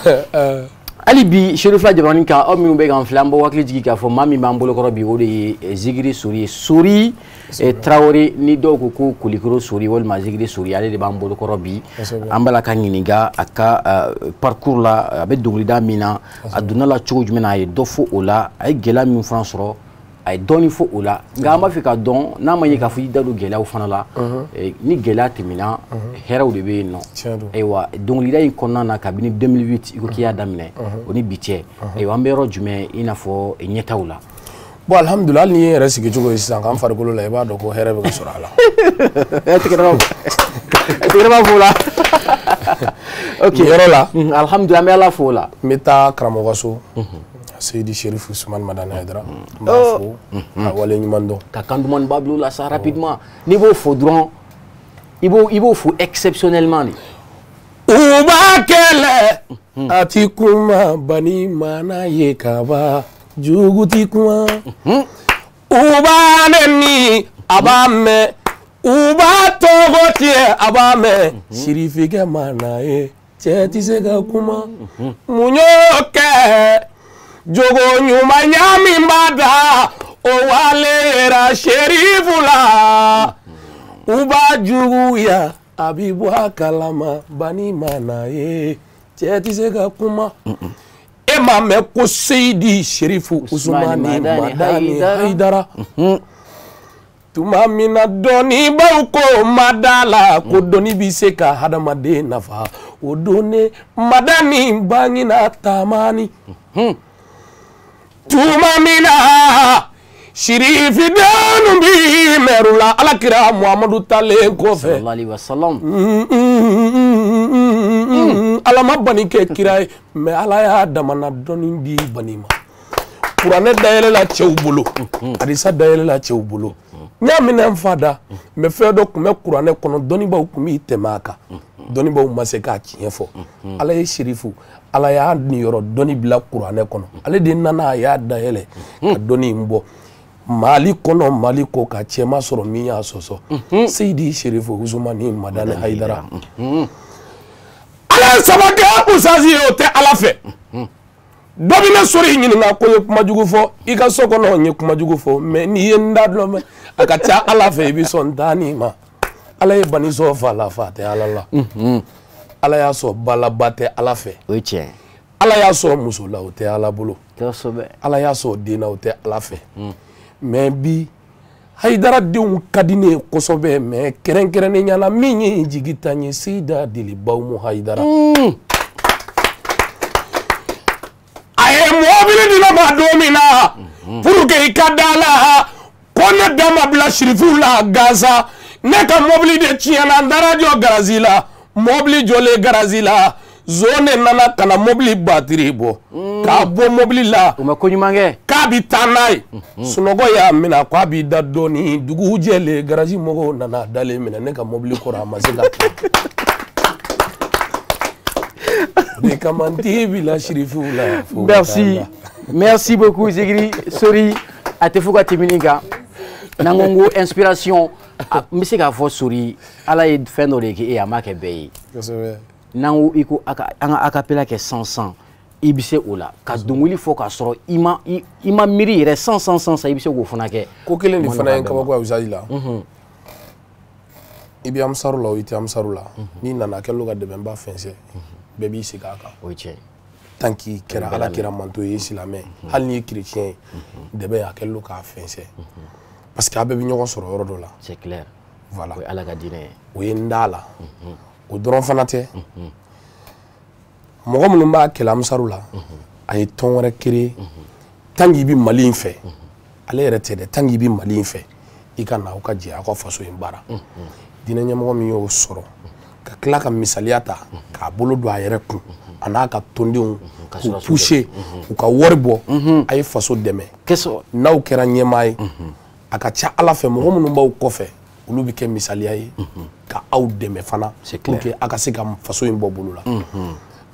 Hali bi Chérifa Jabarani kan, aw minnu bɛ k'an filɛ, an b'aw hakili jigin k'a fɔ maa min b'an bolokɔrɔ bi, o de ye Zigiri Sori ye. Sori Tarawele, ni dɔw ko ko Kulikoro Sori walima Zigiri Sori, ale de b'an bolokɔrɔ bi. An b'a la ka ɲininka a ka parcours la, a bɛ dɔnkilida min na, a donna la cogo jumɛn na, a ye dɔ fɔ o la, a ye gɛlɛya min fana sɔrɔ, a ye dɔɔnin fɔ o la. Nka an b'a fɛ ka dɔn, n'a ma ɲɛ k'a fɔ i da don gɛlɛyaw fana la, ni gɛlɛya tɛmɛna, hɛrɛw de bɛ yen nɔ. Ayiwa, dɔnkilida in kɔnɔna na, kabini 2008 i ko k'i y'a daminɛ, o ni bi cɛ, ayiwa, an bɛ yɔrɔ jumɛn i n'a fɔ ɲɛtaw la? Bon, alhamdulilah, hali ni ye n yɛrɛ sigi cogo ye sisan k'an farikolo la, i b'a dɔn ko hɛrɛ bɛ ka sɔrɔ a la. Tigɛrɛba fo la. Ok, nin yɔrɔ la, alhamdulilah, an bɛ Ala fo o la. N bɛ taa karamɔgɔ so, Seyidi Chérif Ousmane Madani Haidara, n b'a fo ka wale ɲuman dɔn. Ka kan duman ba bila o la sa rapidement. N'i b'o fo dɔrɔn, i b'o fo exceptionnellement de. U b'a kɛlɛ a ti kuma, bani mana ye kaba jugu ti kuma. U b'a nɛni a b'a mɛn, u b'a tɔgɔ tiɲɛ a b'a mɛn. Sirifikɛ mana ye cɛ ti se ka kuma. Mun y'o kɛ? Jogo ɲumanya min b'a da o walera Chérifu la. U b'a juguya a bi bɔ a kalama, bani mana ye cɛ ti se ka kuma. E m'a mɛn ko Seyidi Chérifu Ousmane Madani Haidara, tuma min na dɔnnibaw ko ma da la ko dɔnni bɛ se ka hadamaden nafa, o don ne Madani bangena Tamani. Tuma min na Sirifi denw bi mɛru la, Alakira Muhamadu talen kɔfɛ, sallallahu alaihi wasallam, Ala ma bani kɛ kira ye, mais Ala y'a damana dɔnni di bani ma. Kuranɛ dayɛlɛla cɛw bolo, hadisa dayɛlɛla cɛw bolo. N y'a minɛ n fa da, mais fɛn dɔ tun bɛ kuranɛ kɔnɔ, dɔnnibaw tun b'i tɛmɛ a kan, dɔnnibaw ma se k'a tiɲɛ fɔ. Ala ye Chérifu, Ala y'a niyɔrɔ dɔnni bila kuranɛ kɔnɔ, ale de nana a y'a dayɛlɛ ka dɔnni in bɔ Mali kɔnɔ, Mali ko ka cɛ ma sɔrɔ min y'a sɔsɔ. Seyidi Chérifu Ousmane Madani Haidara, Ala ye saba kɛ usazi ye, o tɛ Ala fɛ. Dɔ bɛ ne Sori ɲininka ko n ye kuma jugu fɔ i ka so kɔnɔ, n ye kuma jugu fɔ, mais n'i ye n da dɔn mɛ, a ka ca Ala fɛ i bɛ sɔn n ta nin ma. Ala ye bani sɔn fa la, fa tɛ Ala la. Ala y'a sɔn ba la, ba tɛ Ala fɛ. O ye tiɲɛ. Ala y'a sɔn muso la, o tɛ Ala bolo. Kosɛbɛ. Ala y'a sɔn den na, o tɛ Ala fɛ. Mais bi Haidara denw ka di ne ye kosɛbɛ, mais kɛrɛnkɛrɛnnenya la min ye n jigi ta n ye, Seyida Deliba Umu Haidara. A ye mɔbili di ne ma don min na, pour que i ka da la ko ne da ma bila Chérifuw la gansan. Ne ka mɔbili de tiɲɛna, n taara jɔ garazi la, mɔbili jɔlen garazi la, zon de nana ka na mɔbili batiri bɔ k'a bɔ mɔbili la. O ma ko ɲuman kɛ. K'a bi taa n'a ye. Sunɔgɔ y'a minɛ k'a b'i da dɔɔni, dugu jɛlen garazi mɔgɔw nana dalen minɛ ne ka mɔbili kɔrɔ, a ma se ka taa. O de kama n t'i bila Chérifuw la. Merci, merci beaucoup Zigiri Sori. A tɛ fo ka tɛmɛ nin kan. N'an ko n ko inspiration, n bɛ se k'a fɔ Sori, Ala ye fɛn dɔ de kɛ e ye, a m'a kɛ bɛɛ ye. Kosɛbɛ. N'an ko i ko an ka acapella kɛ 100 i bɛ se o la ka dɔnkili fɔ k'a sɔrɔ i ma miiri yɛrɛ 100 i bɛ se k'o fana kɛ. Ko kelen de fana ye kabako ye Usaji la. I bɛ amisaru la o, i tɛ amisaru la, n'i nana a kɛlen don ka dɛmɛba fɛnsɛn, bɛɛ b'i sigi a kan. O ye tiɲɛ ye. Tant k'i kɛra Ala kira manto ye, i silamɛ, hali n'i ye chrétien ye, dɛmɛ a kɛlen don k'a fɛnsɛn, parce que a bɛɛ bɛ ɲɔgɔn sɔrɔ yɔrɔ dɔ la. C'est clair. Voilà. O ye Ala ka diinɛ ye. O ye n da la. O dɔrɔn fana tɛ. Mɔgɔ minnu b'a kɛlɛ amisaru la, a ye tɔn wɛrɛ créer. Tant k'i bɛ Mali in fɛ, ale yɛrɛ tɛ dɛ, tant k'i bɛ Mali in fɛ, i ka na aw ka jɛ aw ka faso in baara. Diinɛ ɲɛmɔgɔ min y'o sɔrɔ, ka tila ka misaliya ta k'a bolo don a yɛrɛ kun, a n'a ka tɔndenw k'u pousser u ka wari bɔ, a ye faso dɛmɛ. N'aw kɛra ɲɛmaa ye, a ka ca Ala fɛ mɔgɔ minnu b'aw kɔfɛ, olu bɛ kɛ misaliya ye ka aw dɛmɛ fana, pour que a ka se ka faso in bɔ bolo la.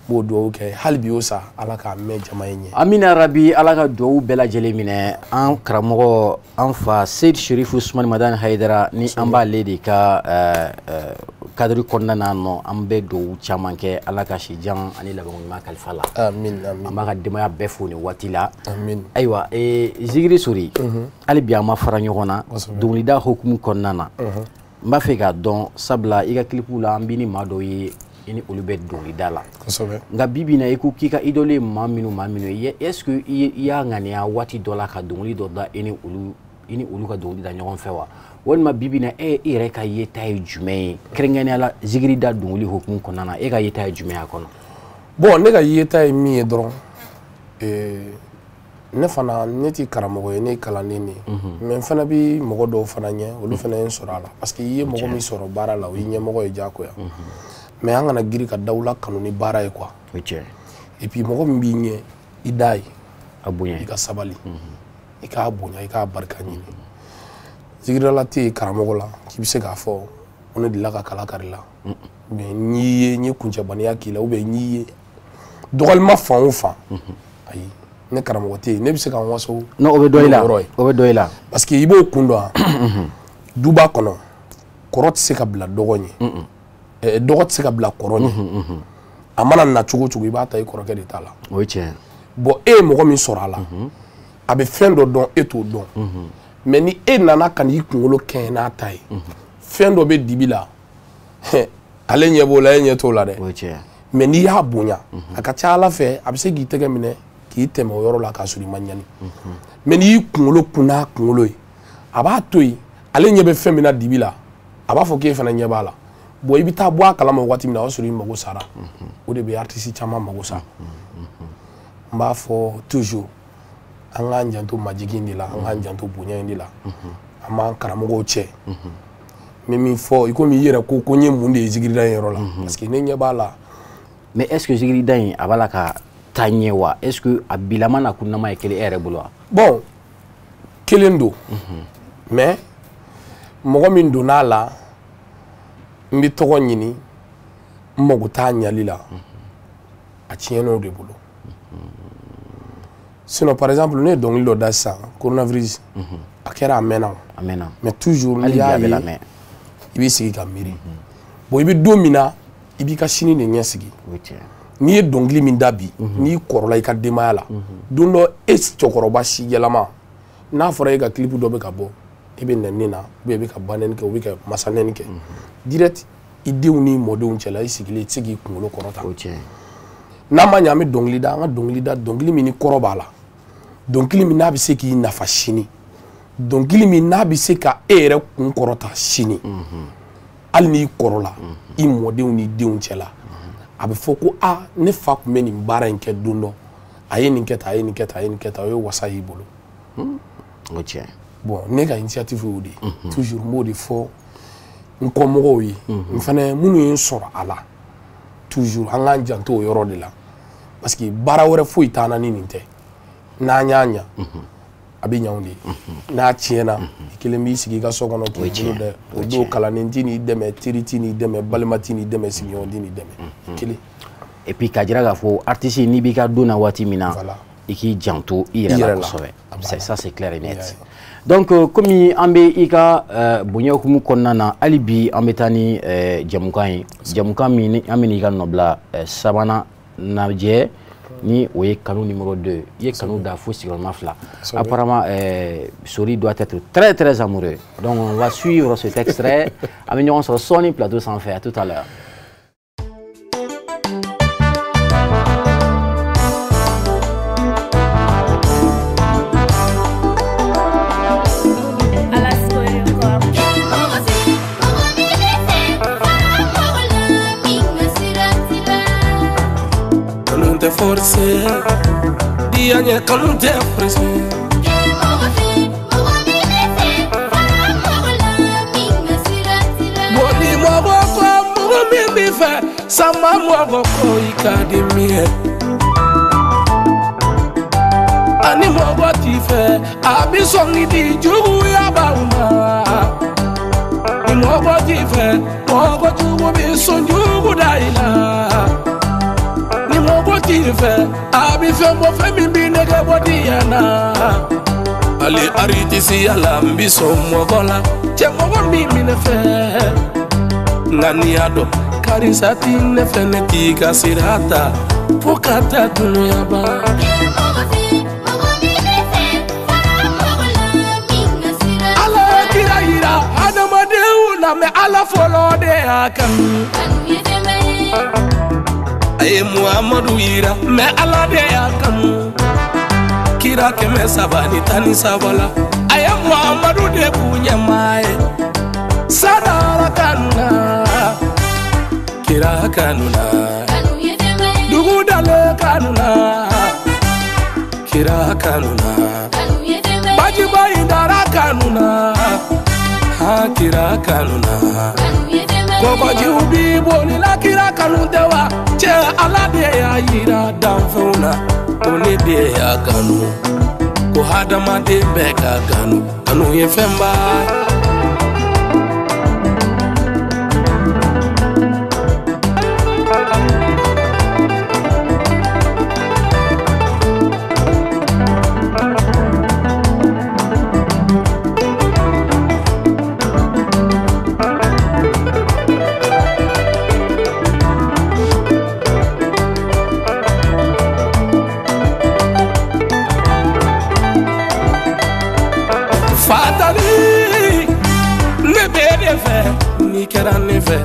N b'o dugawu kɛ hali bi o sa, Ala k'a mɛn jama in ɲɛ. Amina rabi, Ala ka dugawu bɛɛ lajɛlen minɛ. An karamɔgɔ, an fa Seyidi Chérifu Ousmane Madani Haidara, ni an b'ale de ka cadre kɔnɔna na nɔ, an bɛ dugawu caman kɛ Ala ka si jan ani labanko ɲuman kalifa la. Amin amin. An b'a ka denbaya bɛɛ fo nin waati la. Amin. Ayiwa, Zikiri Sori, hali bi an ma fara ɲɔgɔn na dɔnkilida hokumu kɔnɔna na. N b'a fɛ k'a dɔn, sabula i ka clip la an b'i ni maa dɔw ye, i ni olu bɛ dɔnkilida la. Kosɛbɛ. Nka bi bi in na i ko k'i ka idole ye maa minnu ye, est ce que i y'a ŋaniya waati dɔ la ka dɔnkili dɔ da i ni olu ka dɔnkili da ɲɔgɔn fɛ wa? Walima bi bi in na e yɛrɛ ka yeta ye jumɛn ye, kɛrɛnkɛrɛnnenya la zikiri da dɔnkili hokumu kɔnɔna na, e ka yeta ye jumɛn ye a kɔnɔ? Bon, ne ka yeta ye min ye dɔrɔn, ne fana ne ti karamɔgɔ ye, ne ye kalanden de ye. Mais n fana bi mɔgɔ dɔw fana ɲɛ, olu fana ye n sɔrɔ a la, parce que i ye mɔgɔ min sɔrɔ baara la, o y'i ɲɛmɔgɔ ye diyagoya. Mais an kana girin ka dawula kanu ni baara ye quoi. Et puis mɔgɔ min b'i ɲɛ, i da ye, a bonya, i ka sabali, i k'a bonya, i k'a barika ɲini. Zikiridala tɛ yen karamɔgɔ la k'i bɛ se k'a fɔ ko ne delila ka kala kari la, ou bien n'i ye n ye kuncɛbaniya k'i la, ou bien n'i ye dɔgɔlima fan o fan, ayi, ne karamɔgɔ tɛ yen, ne bɛ se ka n waso. Non, o bɛ dɔ i la, o bɛ dɔ i la. Parce que i b'o kun dɔn, duba kɔnɔ, kɔrɔ tɛ se ka bila dɔgɔ ɲɛ, dɔgɔ tɛ se ka bila kɔrɔ ɲɛ. A mana na cogo o cogo, i b'a ta i kɔrɔkɛ de ta la. O ye tiɲɛ. Bon, e ye mɔgɔ min sɔrɔ a la, a bɛ fɛn dɔ dɔn, e t'o dɔn. Mais ni e nana ka n'i kunkolo kɛɲɛ n'a ta ye, fɛn dɔ bɛ dibi la, ale ɲɛ b'o la, e ɲɛ t'o la dɛ. O ye tiɲɛ. Mais n'i y'a bonya, a ka ca Ala fɛ, a bɛ se k'i tɛgɛ minɛ k'i tɛmɛ o yɔrɔ la k'a sɔrɔ i ma ɲani. Mais n'i y'i kunkolo kun n'a kunkolo ye, a b'a to yen, ale ɲɛ bɛ fɛn min na dibi la, a b'a fɔ k'e fana ɲɛ b'a la. Bon, i bɛ taa bɔ a kalama waati min na, o y'a sɔrɔ i mago sara. O de bɛ artiste caman mago sa. N b'a fɔ toujours, an k'an janto majigin de la, an k'an janto bonya in de la, an b'an karamɔgɔw cɛ. N bɛ min fɔ, i komi i yɛrɛ ko ko n ye mun de ye zikirida in yɔrɔ la, parce que ne ɲɛ b'a la. Mais est ce que zikirida in a b'a la ka taa ɲɛ wa? Est ce que a bilama n'a kunnama ye kelen e yɛrɛ bolo wa? Bon, kelen don, mais mɔgɔ min donn'a la, n bɛ tɔgɔ ɲini, n mago t'a ɲali la, a tiɲɛna o de bolo. Sinon, par exemple, ne ye dɔnkili dɔ da sisan, coronavirus, a kɛra a mɛnna. A mɛnna. Mais toujours n'i y'a ye, i b'i sigi ka miiri. Bon, i bɛ don min na, i b'i ka sini de ɲɛsigi. N'i ye dɔnkili min da bi, n'i kɔrɔla i ka denbaya la, don dɔ e cɛkɔrɔba si yɛlɛma, n'a fɔra e ka clip dɔ bɛ ka bɔ, e bɛ nɛni na, ou bien e bɛ ka ba nɛni kɛ, ou bien ka masa nɛni kɛ. Direct, i denw ni mɔdenw cɛla, i sigilen, i tɛ se k'i kunkolo kɔrɔta. N'a ma ɲɛ, an bɛ dɔnkili da, an ka dɔnkili da, dɔnkili min ni kɔrɔ b'a la, dɔnkili min n'a bɛ se k'i nafa sini, dɔnkili min n'a bɛ se ka e yɛrɛ kun kɔrɔta sini, hali n'i kɔrɔla, i mɔdenw n'i denw cɛla, a bɛ fɔ ko a ne fa tun bɛ nin baara in kɛ don dɔ, a ye nin kɛ tan, a ye nin kɛ tan, a ye nin kɛ tan, o ye wasa y'i bolo. O tiɲɛ. Bon, ne ka initiative y'o de ye. Toujours n b'o de fɔ n kɔmɔgɔw ye, n fana minnu ye n sɔrɔ a la, toujours an k'an janto o yɔrɔ de la, parce que baara wɛrɛ foyi t'an na ni nin tɛ. N'an y'a ɲa, a bɛ ɲa anw de ye. N'a tiɲɛna, i kelen b'i sigi i ka so kɔnɔ k'i bolo dɛ. O don kalanden ti n'i dɛmɛ, teri ti n'i dɛmɛ, balima ti n'i dɛmɛ, sigiɲɔgɔn ti n'i dɛmɛ. Kelen. Et puis k'a jira k'a fɔ artiste n'i b'i ka don na waati min na, i k'i janto i yɛrɛ la kosɛbɛ. Ça c'est clair et net. Donc komi an bɛ i ka bonya hukumu kɔnɔna na, hali bi an bɛ taa ni jamukan ye, jamukan min an bɛ n'i ka nɔbila sabanan lajɛ, ni o ye kanu numéro 2. I ye kanu da fo sigiyɔrɔma fila. Apparemment Sori doit être très très amoureux. Donc on va suivre cet extrait. An bɛ ɲɔgɔn sɔrɔ sɔɔni plateau sanfɛ. À tout à l'heure. Forcé, dianye kanu te pressé. Moni mo ko mo mi mi fe, sama mo ko ikademie. Ani mo ko ti fe, abi songi di jugu ya ba ma. Ni mo ko ti fe, mo ko jugu bi son jugu daila. Fɛ a bɛ fɛn bɔ fɛn min b'i nɛgɛ bɔ diɲɛ na. Ale aritisiya la n bi sɔn mɔgɔ la, cɛ mɔgɔ min minɛ fɛ. Nka n'i y'a dɔn karisa ti ne fɛ ne t'i ka sira ta fo ka taa dunuya ban. Ala ye kira yira adamadenw na mɛ Ala fɔlɔ de y'a kanu. A ye Muhamadu yira mɛ Ala de y'a kanu. Kira 313 la a ye Muhamadu de k'u ɲɛmaa ye. Sadara kanu na, kira kanu na, dugu dalen kanu na, kira kanu na, bajiba in dara kanu na, ha kira kanu na. Kɔgɔjiw b'i boli la kira kanu tɛ wa? Cɛ Ala de y'a yira danfɛnw na ko ne de y'a kanu. Ko hadamaden bɛɛ ka kanu, kanu ye fɛnba. Fatali, ne bɛ de fɛ n'i kɛra ne fɛ.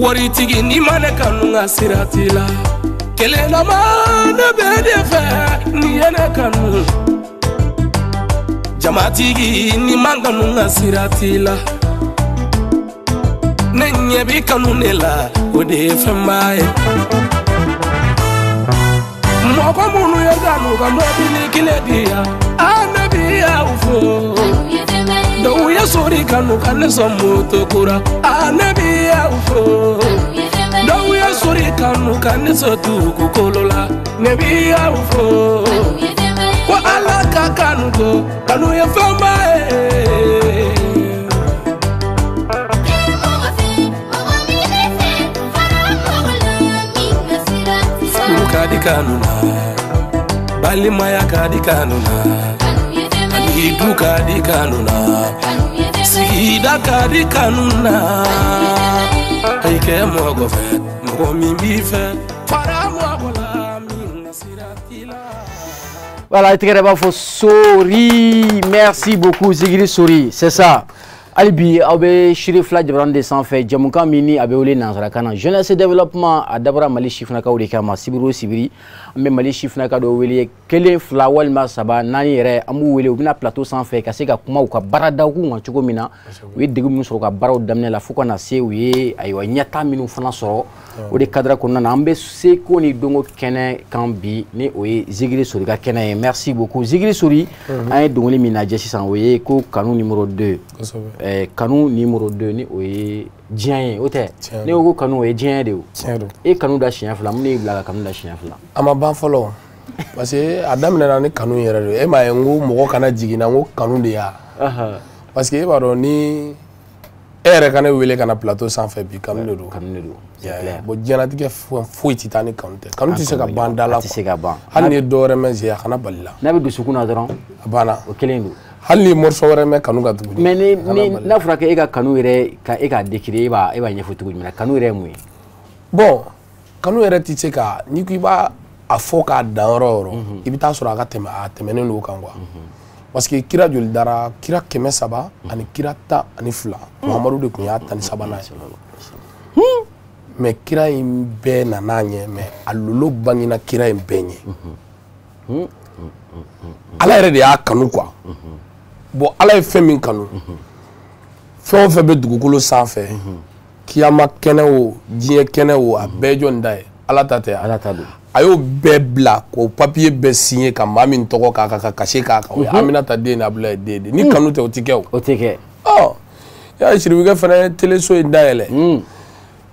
Waritigi n'i ma ne kanu n ka sira t'i la. Kelennama ne bɛ de fɛ n'i ye ne kanu. Jamatigi n'i ma n kanu n ka sira t'i la. Ne ɲɛ b'i kanu ne la o de ye fɛnba ye. Mɔgɔ minnu ye kanu ka mɔbili kile di yan, a ne bi y'aw fo. Dɔw ye sori kanu ka ne sɔn moto kura, a ne bi y'aw fo. Dɔw ye sori kanu ka ne sɔn dugukolo la, ne bi y'aw fo. Ko Ala ka kanu to, kanu ye fɛnba ye. Furu ka di kanu na, balimaya ka di kanu na, ani du ka di kanu na, sigida ka di kanu na. Ayi kɛ mɔgɔ fɛ, mɔgɔ min b'i fɛ, fara mɔgɔ la min ka sira t'i la. Voilà, i b'a fɔ Sori, merci beaucoup Zigiri Sori, c'est ça. Hali bi aw bɛ Siri fila jabarani de sanfɛ, jamukan min ni a bɛ wele nanzarakan na jeunesse développement, a dabɔra Mali sifinnakaw de kama. Sibiri o sibiri an bɛ Mali sifinnaka dɔw wele, 1, 2 walima 3 4 yɛrɛ an b'u wele, u bɛna plateau sanfɛ ka se ka kuma u ka baaradaw kan cogo min na, u ye degun min sɔrɔ u ka baaraw daminɛ la fo ka na se u ye ayiwa ɲɛtaa minnu fana sɔrɔ. O de cadre kɔnɔna na an bɛ seko ni donko kɛnɛ kan bi, ni o ye Zigiri Sori ka kɛnɛ ye. Merci beaucoup Zigiri Sori. An ye dɔnkili min lajɛ sisan o ye ko kanu numéro 2. Kanu numéro 2 ni o ye diɲɛ ye, o tɛ? Ne ko kanu o ye diɲɛ de ye o. E kanu da siɲɛ 2, mun de y'i bila ka kanu da siɲɛ 2? A ma ban fɔlɔ, parce que a daminɛna ni kanu yɛrɛ de ye. E m'a ye n ko mɔgɔ kana jigin na, n ko kanu de y'a. Parce que e b'a dɔn ni e yɛrɛ ka ne wele ka na plateau sanfɛ bi, kanu de don. Kanu de don. Bon, diɲɛlatigɛ foyi tɛ taa ni kanu tɛ. Kanu tɛ se ka ban da la. A tɛ se ka ban. Hali ni ye dɔ wɛrɛ mɛn zen, a kana bali la. N'a bɛ dusukun na dɔrɔn. A banna. O kelen don. Hali ni ye morceau wɛrɛ mɛn kanu ka tuguni. Mais ni n'a fɔra k'e ka kanu yɛrɛ ka e k'a décrire, e b'a ɲɛfɔ cogo jumɛn na? Kanu yɛrɛ ye mun ye? Bon, kanu yɛrɛ tɛ se ka, n'i ko i b'a a fɔ k'a dan yɔrɔ o yɔrɔ, i bɛ taa sɔrɔ a ka tɛmɛ, a tɛmɛnen don o kan quoi. Parce que kira joli dara, kira 300 ani kira 12, Muhamadu de tun y'a 13nan ye. Mais kira in bɛɛ nana ɲɛ, mais a lolo bangena kira in bɛɛ ɲɛ. Ala yɛrɛ de y'a kanu quoi. Bon, Ala ye fɛn min kanu, fɛn o fɛn bɛ dugukolo sanfɛ, kiyama kɛnɛ o, diɲɛ kɛnɛ o, a bɛɛ jɔn da ye? Ala ta tɛ. Ala ta don. A y'o bɛɛ bila k'o papier bɛɛ signé ka maa min tɔgɔ k'a kan ka cachet k'a kan, o ye Aminata den ni Abdoulaye den de. Ni kanu tɛ, o tɛ kɛ o. O tɛ kɛ. Ɔ, y'a ye Siribikɛ fana ye teleso in dayɛlɛ.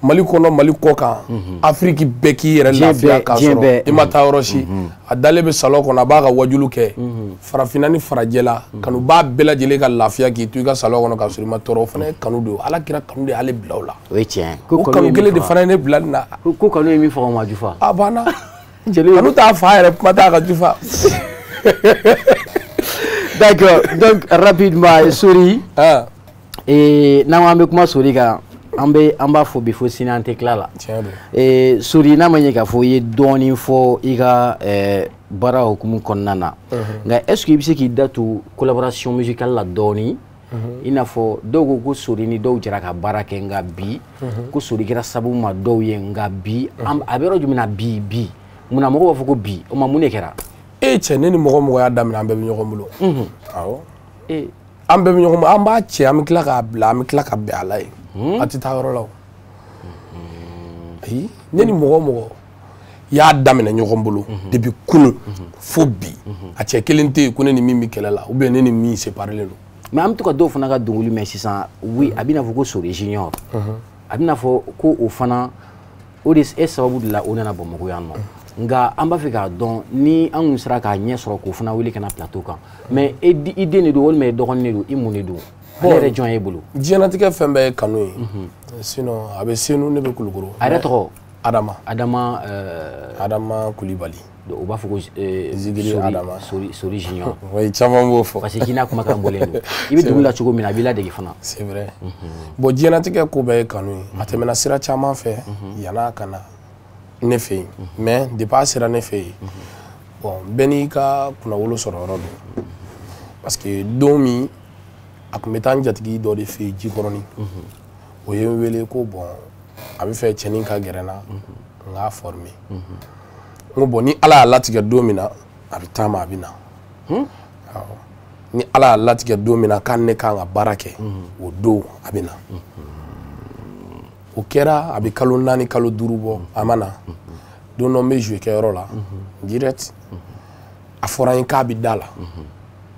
Mali kɔnɔ, Mali kɔ kan, Afiriki bɛɛ k'i yɛrɛ lafiya k'a sɔrɔ i ma taa yɔrɔ si. A dalen bɛ salon kɔnɔ, a b'a ka wajulu kɛ. Farafinna ni farajɛla, kanu b'a bɛɛ lajɛlen ka lafiya k'i to i ka salon kɔnɔ k'a sɔrɔ i ma tɔɔrɔ. O fana ye kanu de ye. Ala kira kanu de y'ale bila o la. O ye tiɲɛ ye. O kanu kelen de fana ye ne bila nin na. Ko kanu ye min faga o ma jufa. A banna. Kanu t'a fa yɛrɛ, kuma t'a ka jufa. D'accord, donc rapidement, Sori. N'an ko an bɛ kuma Sori kan, an b'a fɔ bi fo sini an tɛ tila la. Tiɲɛ don. Sori, n'a ma ɲɛ k'a fɔ i ye dɔɔnin fɔ i ka baara hukumu kɔnɔna na, nka est ce que i bɛ se k'i da to collaboration musicale la dɔɔnin? I n'a fɔ dɔw ko ko Sori ni dɔw jɛra ka baara kɛ, nka bi ko Sori kɛra sababu ma dɔw ye, nka bi a bɛ yɔrɔ jumɛn na bi munna mɔgɔw b'a fɔ ko bi o ma mun de kɛra? E cɛ, ne ni mɔgɔ mɔgɔ y'a daminɛ, an bɛɛ bɛ ɲɔgɔn bolo. Awɔ. An bɛɛ bɛ ɲɔgɔn bolo, an b'a cɛ, an bɛ tila k'a bila, an bɛ tila ka bɛn a la yen. A tɛ taa yɔrɔ la o. Ayi, ne ni mɔgɔ mɔgɔ y'a daminɛ ɲɔgɔn bolo depuis kunun fo bi, a cɛ kelen tɛ yen ko ne ni min bɛ kɛlɛ la ou bien ne ni min séparé don. Mais an bɛ to ka dɔw fana ka dɔnkili mɛn sisan, oui, a bɛna fɔ ko Sori Junior, a bɛna fɔ ko o fana o de e sababu de la o nana Bamakɔ yan nɔ. Nka an b'a fɛ k'a dɔn ni an kun sera k'a ɲɛ sɔrɔ k'o fana wele ka na plateau kan. Mais i den de don walima i dɔgɔnin de don, i mun de don? Ale yɛrɛ jɔn y'e bolo? Diɲɛlatigɛ fɛn bɛɛ ye kanu ye. Sinon a bɛ Senu, ne bɛ Kulukoro. A yɛrɛ tɔgɔ? Adama. Adama. Adama Kulibali. U b'a fɔ ko Zigiri Adama. Sori Junior. Oui, caman b'o fɔ. Parce que k'i n'a kumakan bɔlen don. I bɛ dugu la cogo min na, a b'i ladege fana. C'est vrai. Bon, diɲɛlatigɛ ko bɛɛ ye kanu ye. A tɛmɛna sira caman fɛ yann'a ka na ne fɛ yen. Mais depuis a sera ne fɛ yen, bon, bɛɛ n'i ka kunnawolo sɔrɔ yɔrɔ don. Parce que don min a tun bɛ taa n jatigi dɔ de fɛ yen Jikɔrɔni. O ye n wele ko bon, a bɛ fɛ cɛnin ka gɛrɛ n na, n k'a former. N ko bon, ni Ala y'a latigɛ don min na, a bɛ taa ma, a bɛ na. Awɔ. Ni Ala y'a latigɛ don min na k'ale ne kan ka baara kɛ, o don a bɛ na. O kɛra, a bɛ kalo 4 kalo 5 bɔ, a ma na. Don dɔ n bɛ jouer kɛyɔrɔ la, direct, a fɔra n ye k'a bɛ da la.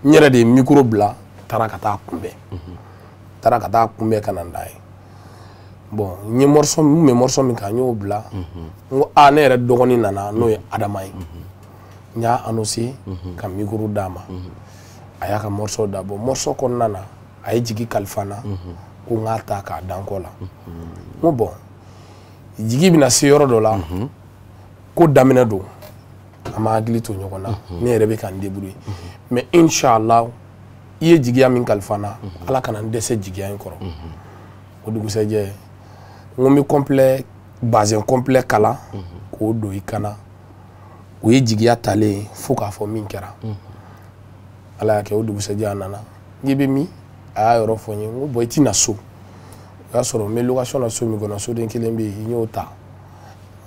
N yɛrɛ de ye micro bila, taara ka taa kunbɛn. Taara ka taa kunbɛn ka na n'a ye. Bon, n ye morceau min bɛ morceau min kan, n y'o bila. N ko aa, ne yɛrɛ dɔgɔnin nana, n'o ye Adama ye. N y'a annoncé ka micro d'a ma. A y'a ka morceau da. Bon, morceau kɔnɔna na, a ye jigi kalifa n na ko n k'a ta k'a da n kɔ la. N ko bon, jigi bɛna se yɔrɔ dɔ la, ko daminɛ don, an b'an hakili to ɲɔgɔn na. Ne yɛrɛ bɛ ka n débrouiller. Mais inchallah, i ye jigiya min kalifa n na, Ala kana n dɛsɛ jigiya in kɔrɔ. O dugusɛjɛ, n ko n bɛ complet bazin complet kalan k'o don i kan na. O ye jigiya talen ye fo k'a fɔ min kɛra. Ala y'a kɛ, o dugusɛjɛ a nana. N k'i bɛ min? A y'a yɔrɔ fɔ n ye. N ko bon, i tɛ na so. O y'a sɔrɔ n bɛ location na so min kɔnɔ, soden kelen bɛ yen, n y'o ta.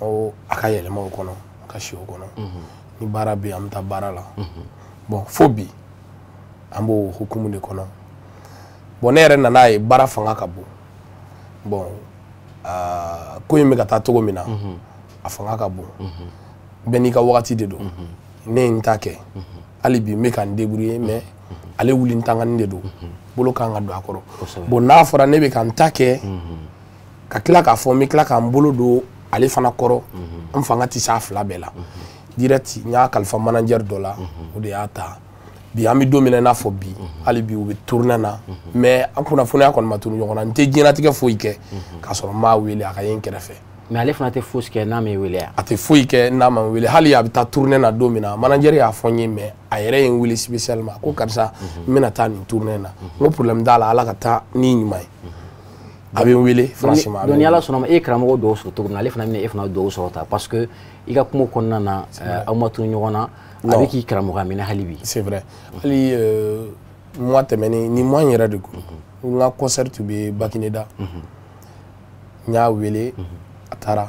N ko a ka yɛlɛma o kɔnɔ, a ka si o kɔnɔ. Ni baara bɛ yen, an bɛ taa baara la. Bon, fo bi, an b'o hukumu de kɔnɔ. Bon, ne yɛrɛ nana ye baara fanga ka bon. Bon, ko in bɛ ka taa cogo min na, a fanga ka bon. Bɛɛ n'i ka wagati de don. Ne ye n ta kɛ. Hali bi n bɛ ka n débrouiller, mais ale wuli ntangani de don. Bolo kan ka don a kɔrɔ. Bon, n'a fɔra ne bɛ ka n ta kɛ, ka tila k'a fɔ n bɛ tila ka n bolo don ale fana kɔrɔ, n fanga tɛ s'a fila bɛɛ la. Direct, n y'a kalifa manager dɔ la, o de y'a ta. Bi an bɛ don min na i n'a fɔ bi, hali bi u bɛ tournée na, mais an kunnafoniya kɔni ma tunu ɲɔgɔn na. N tɛ diɲɛlatigɛ foyi kɛ k'a sɔrɔ n m'a wele a ka ye n kɛrɛfɛ. Mais ale fana tɛ fosi kɛ n'a m'e wele yan? A tɛ foyi kɛ n'a ma n wele. Hali a bɛ taa tournée na don min na, manager y'a fɔ n ye, mais a yɛrɛ ye n wele spécialement ko karisa, n bɛna taa nin tournée na. N ko problème t'a la, Ala ka taa ni ɲuman ye. A bɛ n wele franchement. Donc ni Ala sɔnna ma, e ye karamɔgɔ dɔw sɔrɔ cogo min na, ale fana bɛna e fana dɔw sɔrɔ ta, parce que i ka kuma kɔnɔna na, aw ma tunu ɲɔgɔn na. A bɛ k'i karamɔgɔya minɛ hali bi. C'est vrai. Hali mois tɛmɛnen, ni mois in yɛrɛ de ko, n ka concert tun bɛ Bakineda. N y'a wele, a taara.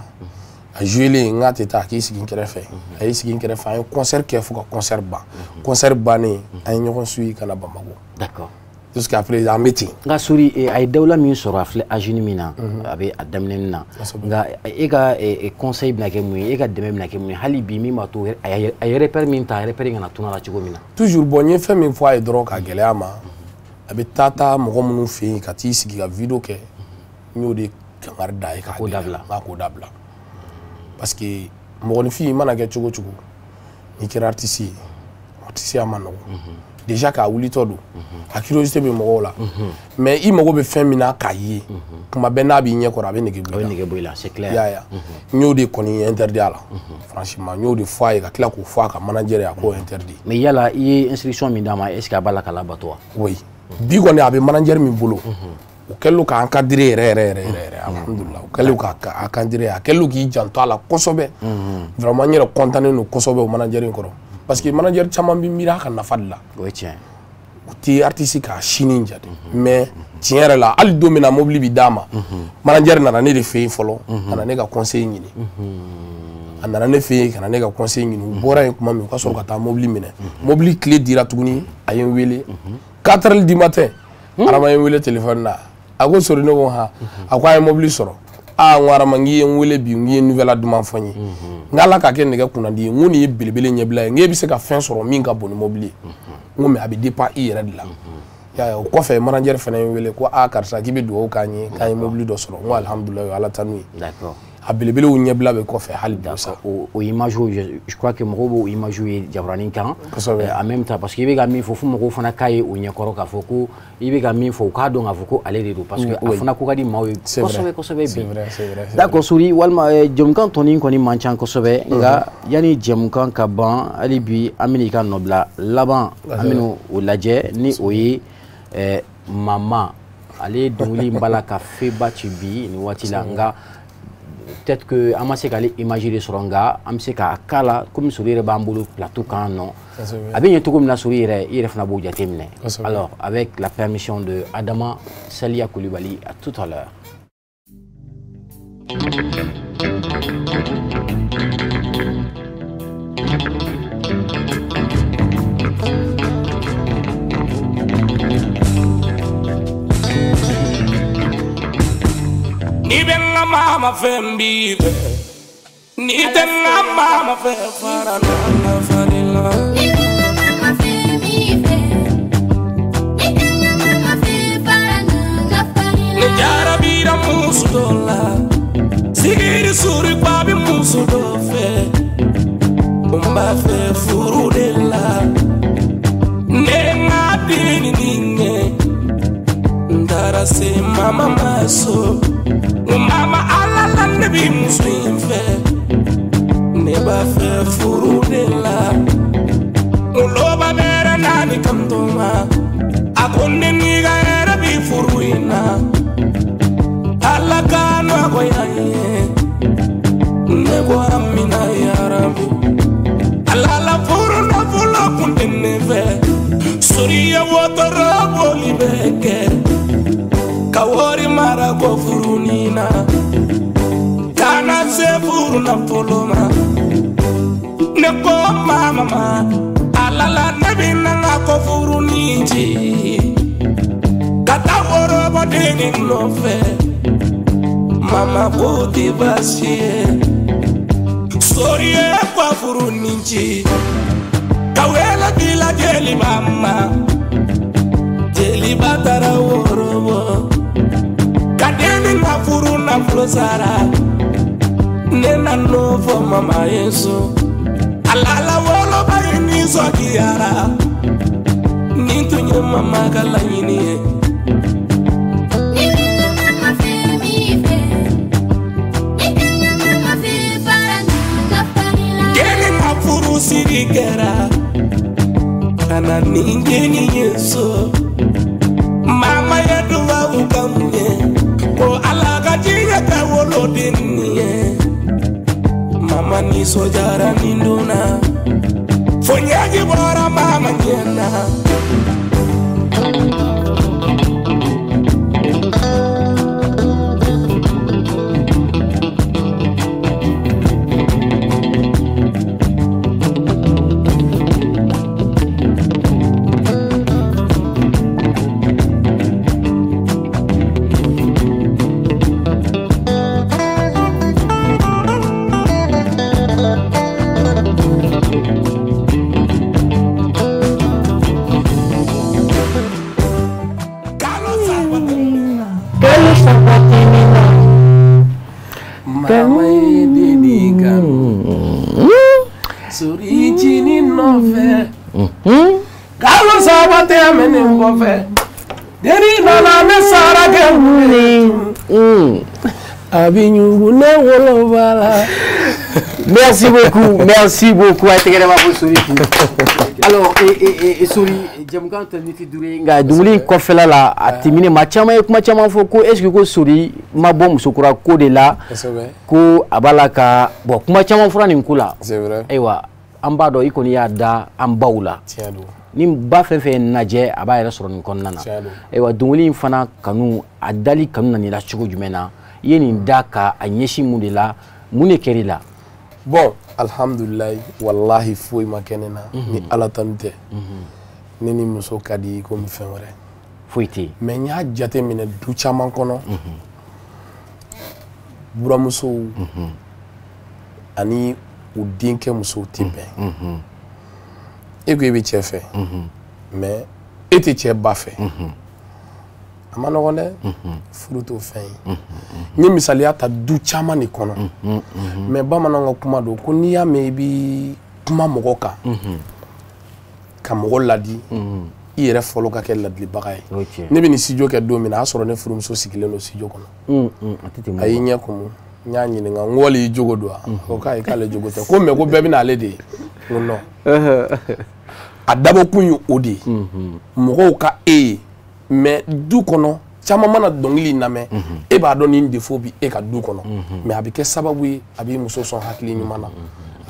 A joué n k'a tɛ taa, a k'i sigi n kɛrɛfɛ. A y'i sigi n kɛrɛfɛ, an ye concert kɛ fo ka concert ban. Concert bannen, an ye ɲɔgɔn suivi ka na Bamakɔ. D'accord. Jusqu'à présent, an bɛ ten. Nka Sori, a ye dawula min sɔrɔ, a filɛ âge min na, a bɛ a daminɛ na. Nka e ka conseil bɛna kɛ mun ye, e ka dɛmɛ bɛna kɛ mun ye hali bi min b'a to a ye repère min ta, repère kana tunun a la cogo min na? Toujours, bon, n ye fɛn min fɔ a ye dɔrɔn ka gɛlɛya ma, a bɛ taa mɔgɔ minnu fɛ yen ka t'i sigi ka vidéo kɛ, n y'o de kangari da ye k'a k'o dabila. N k'a k'o dabila. Parce que mɔgɔninfin, i mana kɛ cogo o cogo, n'i kɛra artiste ye, artiste ya ma nɔgɔn. Déjà k'a wulitɔ don, a curiosité bɛ mɔgɔw la, mais i mago bɛ fɛn min na k'a ye, kuma bɛɛ n'a b'i ɲɛ kɔrɔ, a bɛ nege bɔ i la. A bɛ nege bɔ i la, c'est clair. I y'a ye wa? N y'o de kɔni interdit a la, franchement, n y'o de fɔ a ye ka tila k'o fɔ a ka manager ye, a k'o interdit. Mais yala i ye instruction min d'a ma, est ce que a b'a la k'a labato wa? Oui, bi kɔni a bɛ manager min bolo, U kɛlen k'a encadrer yɛrɛ yɛrɛ yɛrɛ yɛrɛ, alhamdulillah, u kɛlen k'a encadrer, a kɛlen k'i janto a la kosɛbɛ. Vraiment, n yɛrɛ content don kosɛbɛ o manager in kɔrɔ, parce que manager caman bɛ miiri a ka nafa de la. O ye tiɲɛ. U tɛ artiste k'a sini jate, mais tiɲɛ yɛrɛ la, hali don min na mobili bi d'a ma, manager nana ne de fɛ yen fɔlɔ, ka na ne ka conseil ɲini. A nana ne fɛ yen ka na ne ka conseil ɲini. U bɔra yen tuma min, u ka sɔrɔ ka taa mobili minɛ. Mobili tile dira tuguni, a ye n wele 4 heures du matin. Arama ye n wele téléphone na, a ko Sori. Ne ko han. A ko a ye mobili sɔrɔ. Aa, n ko Arama, n k'i ye n wele bi, n k'i ye nouvelle duman fɔ n ye, n k'Ala k'a kɛ nɛgɛ kunnandi ye. N ko nin ye belebele ɲɛbila ye, n k'e bɛ se ka fɛn sɔrɔ min ka bon ni mobili ye. N ko mais a bɛ dépend i yɛrɛ de la. I y'a ye, o kɔfɛ manager fana ye n wele ko aa karisa, k'i bɛ dugawu k'an ye k'an ye mobili dɔ sɔrɔ. N ko alhamdulilayi, o ye Ala tanu ye. A belebelew ɲɛbila bɛ kɔfɛ hali bi sa. O image, je crois que mɔgɔw b'o image ye jabaranin kan. Kosɛbɛ. En même temps, parce que i bɛ ka min fɔ, fo mɔgɔw fana k'a ye o ɲɛkɔrɔ k'a fɔ ko i bɛ ka min fɔ, u k'a dɔn k'a fɔ ko ale de don, parce que a fana ko ka di maaw ye kosɛbɛ kosɛbɛ bi. C'est vrai, c'est vrai. D'accord Sori, walima jɛmukan tɔnin kɔni man ca kosɛbɛ, nka yanni jɛmukan ka ban, hali bi an bɛna i ka nɔbila laban, an bɛna o lajɛ ni o ye Mama. Ale ye dɔnkili in b'a la ka feba ci bi nin waati la, nka peut-être que an ma se k'ale image de sɔrɔ, nka an bɛ se k'a k'a la komi Sori yɛrɛ b'an bolo plateau kan nɔ. A bɛ ɲɛ cogo min na, Sori yɛrɛ, i yɛrɛ fana b'o jateminɛ. Alors, avec la permission de Adama Salia Koulibaly, à tout à l'heure. Ni bɛ n ka mama fɛn b'i fɛ, ni tɛ n ka mama fɛ, fara na ka fari la. Ni bɛ n ka mama fɛn b'i fɛ, ni tɛ n ka mama fɛ, fara na ka fari la. Ne jarabira muso dɔ la, sigiri suri kwa bɛ muso dɔ fɛ, n b'a fɛ furu de la. Ne ka denni nin ye, n taara se mama ma so. Mama Ala la, ne bi muso in fɛ, ne b'a fɛ furu de la. Ngoloba bɛrɛ naani kanto ma, a ko ne n'i ka hɛrɛ bi furu in na. Ala ka nɔgɔya n ye, ne ko amina yarabi. Ala la furu nafolo kun tɛ ne fɛ, Sori ye wotoro boli bɛ kɛ. Ka wari mara ko furu nina, kana se furu nafolo ma. Ne ko mama ma, Ala la, ne bɛ na n ka ko furu ni ci, ka taa woro bɔ denni nɔfɛ. Mama ko ti baasi ye. Sori ye ko furu ni ci, ka wele bila jeliba ma. Jeliba taara woro bɔ ka denni ka furu nafolo sara. Ne nan'o fɔ mama ye so. Ala la, woloba ye nisɔndiyara. Nin tun ye mama ka laɲini ye. Ni bɛ n ka mama fɛn b'i fɛ, ni tɛ n ka mama fɛ, fara na ka fari la. Denni ka furu siri kɛra ka na ni denni ye so. Mama ye duwawu k'anw ye ko Ala ka diɲɛ kɛ woloden ye. Mama nisɔndiyara nin don na, fo ɲɛji bɔra mama ɲɛ na. Kalo saba tɛmɛna. Kalo saba tɛmɛna. Mama ye denni kanu, Sori jinin nɔfɛ. Kalo saba tɛmɛnen kɔfɛ, denni nana ne sara kɛ mun ye? A bɛ ɲugu ne woloba la. Merci beaucoup, merci beaucoup. Alors, et Sori, jɛmukan tɔ miniti 5 ye, nka dɔnkili in kɔfɛla la a tɛmɛnen maa caman ye kuma caman fɔ ko est ce que ko Sori ma bɔ musokura ko de la, ko a b'a la ka bon kuma caman fɔra nin ko la. C'est vrai. Ayiwa, an b'a dɔn i kɔni y'a da an baw la. Tiɲɛ don. Ni ba fɛn fɛn lajɛ a b'a yɛrɛ sɔrɔ nin kɔnɔna na. Ayiwa, dɔnkili in fana kanu, a dali kanu nana i la cogo jumɛn na? I ye nin da ka a ɲɛsin mun de la? Mun de kɛr'i la? Bon, alhamdulilayi, wallahi foyi ma kɛ ne na ni Ala tanu tɛ. Ne ni muso ka di komi fɛn wɛrɛ. Foyi tɛ yen. Mais n y'a jate minɛ du caman kɔnɔ, buramusow ani u denkɛ musow tɛ bɛn. E ko e bɛ cɛ fɛ, mais e tɛ cɛ ba fɛ. A ma nɔgɔn dɛ, furu t'o fɛn ye. N ye misaliya ta du caman de kɔnɔ, mais bamananw ka kuma don ko n'i y'a mɛn i bi kuma mɔgɔ kan, ka mɔgɔ ladi, i yɛrɛ fɔlɔ ka kɛ ladilibaga ye. Ne bɛ nin studio kɛ don min na, a y'a sɔrɔ ne furumuso sigilen don studio kɔnɔ. A y'i ɲɛ kumu, n y'a ɲininka n ko wali i jogo don wa? A ko k'ayi, k'ale jogo tɛ. Ko mais ko bɛɛ bɛ n'ale de ye. N ko non. A dabɔkun ye o de ye. Mɔgɔw ka e ye. Mais du kɔnɔ caman mana dɔnkili lamɛn, e b'a dɔn nin défaut bi e ka du kɔnɔ, mais a bɛ kɛ sababu ye a b'i muso sɔn hakili ɲuman na,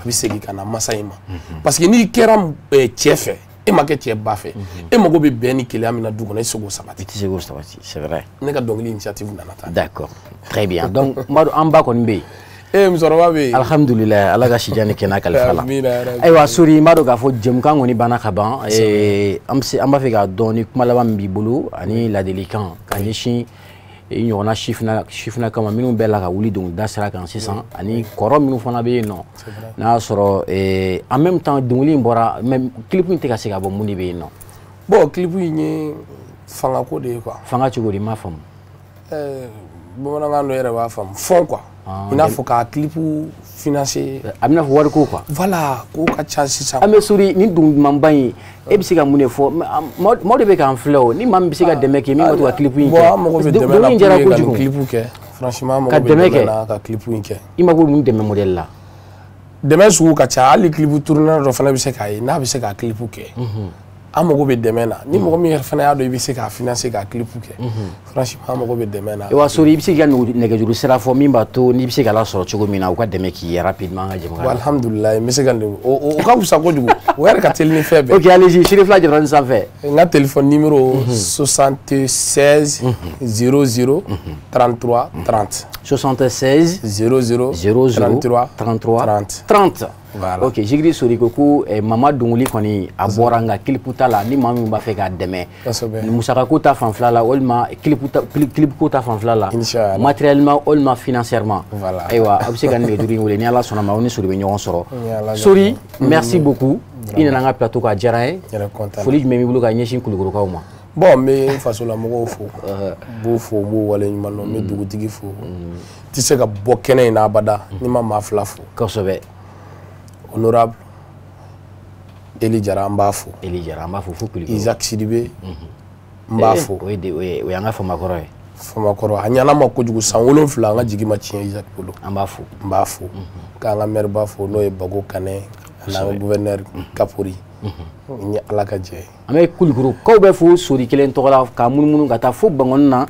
a bɛ segin ka na masa in ma. Parce que n'i kɛra cɛ fɛ, e ma kɛ cɛ ba fɛ, e mago bɛ bɛn ni kelenya min na du kɔnɔ, e tɛ se k'o sabati. I tɛ se k'o sabati, c'est vrai. Ne ka dɔnkili initiative nana tan. D'accord, très bien. Donc n b'a dɔn an ba kɔni bɛ yen. Eh, musokɔrɔba bɛ yen. Alhamdulilayi, Ala ka sijan ni kɛnɛya kalifa la. Ayiwa Sori, n b'a dɔn k'a fɔ jɛmukan kɔni banna ka ban. An b'a fɛ k'a dɔn ni kuma laban min b'i bolo ani ladilikan ka ɲɛsin i ɲɔgɔnna sifinna kama minnu bɛɛ la ka wuli dɔnkilida sira kan sisan, ani kɔrɔ minnu fana bɛ yen nɔ, n'a y'a sɔrɔ en même temps dɔnkili in bɔra, mais clip in tɛ ka se ka bɔ, mun de bɛ yen nɔ? Bon, clip in ye fangako de ye quoi. Fanga cogo di, n m'a faamu. Bamanankan dɔ yɛrɛ b'a faamu, fond quoi. I n'a fɔ k'a clip financer. A bɛna fɔ wariko quoi. Voilà, ko ka ca sisan. An bɛ Sori, nin dɔnkili dumanba in, e bɛ se ka mun de fɔ? Maaw de bɛ k'an filɛ o, ni maa min bɛ se ka dɛmɛ kɛ, min ka to ka clip in kɛ. Bon, an mago bɛ dɛmɛ na pour que ka nin clip kɛ. Franchement, an mago bɛ dɛmɛ na ka clip in kɛ. I mago bɛ mun dɛmɛ modèle la? Dɛmɛ sugu ka ca, hali clip tourneur dɔ fana bɛ se k'a ye, n'a bɛ se ka clip kɛ. An mago bɛ dɛmɛ na, ni mɔgɔ min yɛrɛ fana y'a dɔn i bɛ se k'a financer k'a clip kɛ, franchement an mago bɛ dɛmɛ na. Wa Sori, i bɛ se k'i ka nɛgɛjuru sira fɔ min b'a to n'i bɛ se k'a lasɔrɔ cogo min na, u ka dɛmɛ k'i ye rapidement an ka jamana la. Alhamdulilayi, n bɛ se ka o ka fisa kojugu, o yɛrɛ ka teli ni fɛn bɛɛ. Ok, allez-y, Siri fila jara nin sanfɛ. N ka téléphone numéro 76 00 33 30. 76 00 00 33 33 30. 30. Voilà. Ok, Zigiri Sori ko ko mama dɔnkili kɔni a bɔra, nka clip t'a la, ni maa min b'a fɛ k'a dɛmɛ musakako ta fanfɛla la, walima clip ko ta fanfɛla la, matériellement walima financièrement. Voilà. Ayiwa, a bɛ se ka nɛgɛjuru in wele, ni Ala sɔnna ma, aw ni Sori bɛ ɲɔgɔn sɔrɔ. Sori, merci beaucoup. I nana an ka plateau kan, a diyara n ye. Foli jumɛn b'i bolo ka ɲɛsin Kulukorokaw ma? Bon, n bɛ n fasolamɔgɔw fo, n b'u fo, n b'u waleɲuman dɔn, n bɛ dugutigi fo. N tɛ se ka bɔ kɛnɛ in na abada ni ma maa fila fo. Kosɛbɛ. Honorable Eli Jara, an b'a fo. Eli Jara, an b'a fo fo Kulukoro. Isaac Sidibe, n b'a fo. O ye an ka famakɔrɔ ye. Famakɔrɔ, a ɲɛna ma kojugu, san 7 an ka jigi ma tiɲɛ Isaac bolo. An b'a fo. N b'a fo. K'an ka maire ba fo, n'o ye Bago Kanɛ, an'an ka gouverneur Kapori. Ni Ala ka jɛ ye. An bɛ Kulukorokaw bɛɛ fo Sori kelen tɔgɔ la, k'a munumunu ka taa fo Bankɔni na.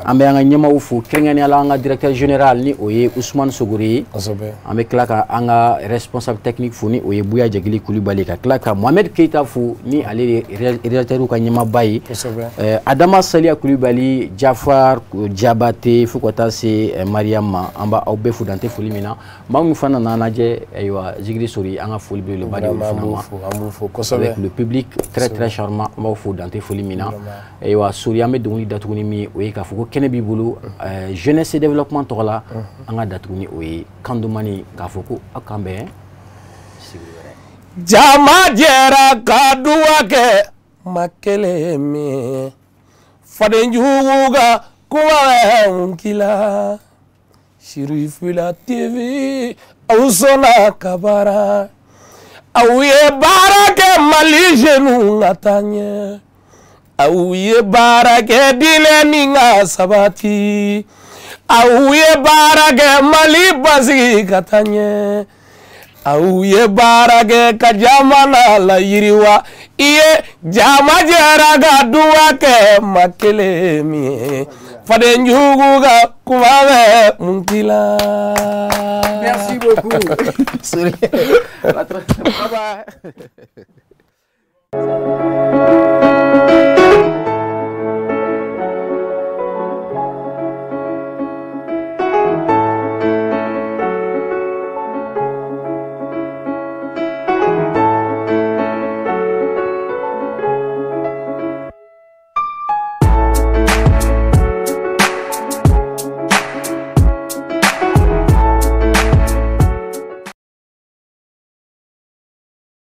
An bɛ an ka ɲɛmaaw fo, kɛrɛnkɛrɛnnenya la an ka directeur général ni o ye Ousmane Sogore ye. An bɛ tila ka an ka responsable technique fo ni o ye Buya Jɛgili Kulibali, ka tila ka Mohamed Keita fo ni ale de réalisateur ka ɲɛmaaba ye. Adama Saliya Kulibali, Jafar Jabate, fo ka taa se Mariam ma, an b'aw bɛɛ fo dan tɛ foli min na. Maa min fana nana lajɛ, ayiwa Zigiri Sori, an ka foli belebeleba de y'olu fana ma. An b'u fo kosɛbɛ. Avec le public très très charmant, an b'aw fo dan tɛ foli min na. Ayiwa Sori, an bɛ dɔnkili datugu ni min ye, o ye k'a fɔ ko kɛnɛ b'i bolo jeunesse et développement tɔgɔ la, an ka datugu ni o ye Kandomani, k'a fɔ ko aw k'an bɛn sigi wɛrɛ. Jama jɛra ka duwa kɛ ma kelen min, fadenjugu ka kuma k'i la, Sirifila TV aw sɔnna ka baara, aw ye baara kɛ Mali jeunes ka taa ɲɛ, aw ye baara kɛ diinɛ ni ka sabati. Aw ye baara kɛ Mali basigi ka taa ɲɛ. Aw ye baara kɛ ka jamana layiriwa. I ye jama jɛra ka duwa kɛ ma kelen min ye. Faden jugu ka kuma bɛ mun k'i la. Merci beaucoup. Bye bye.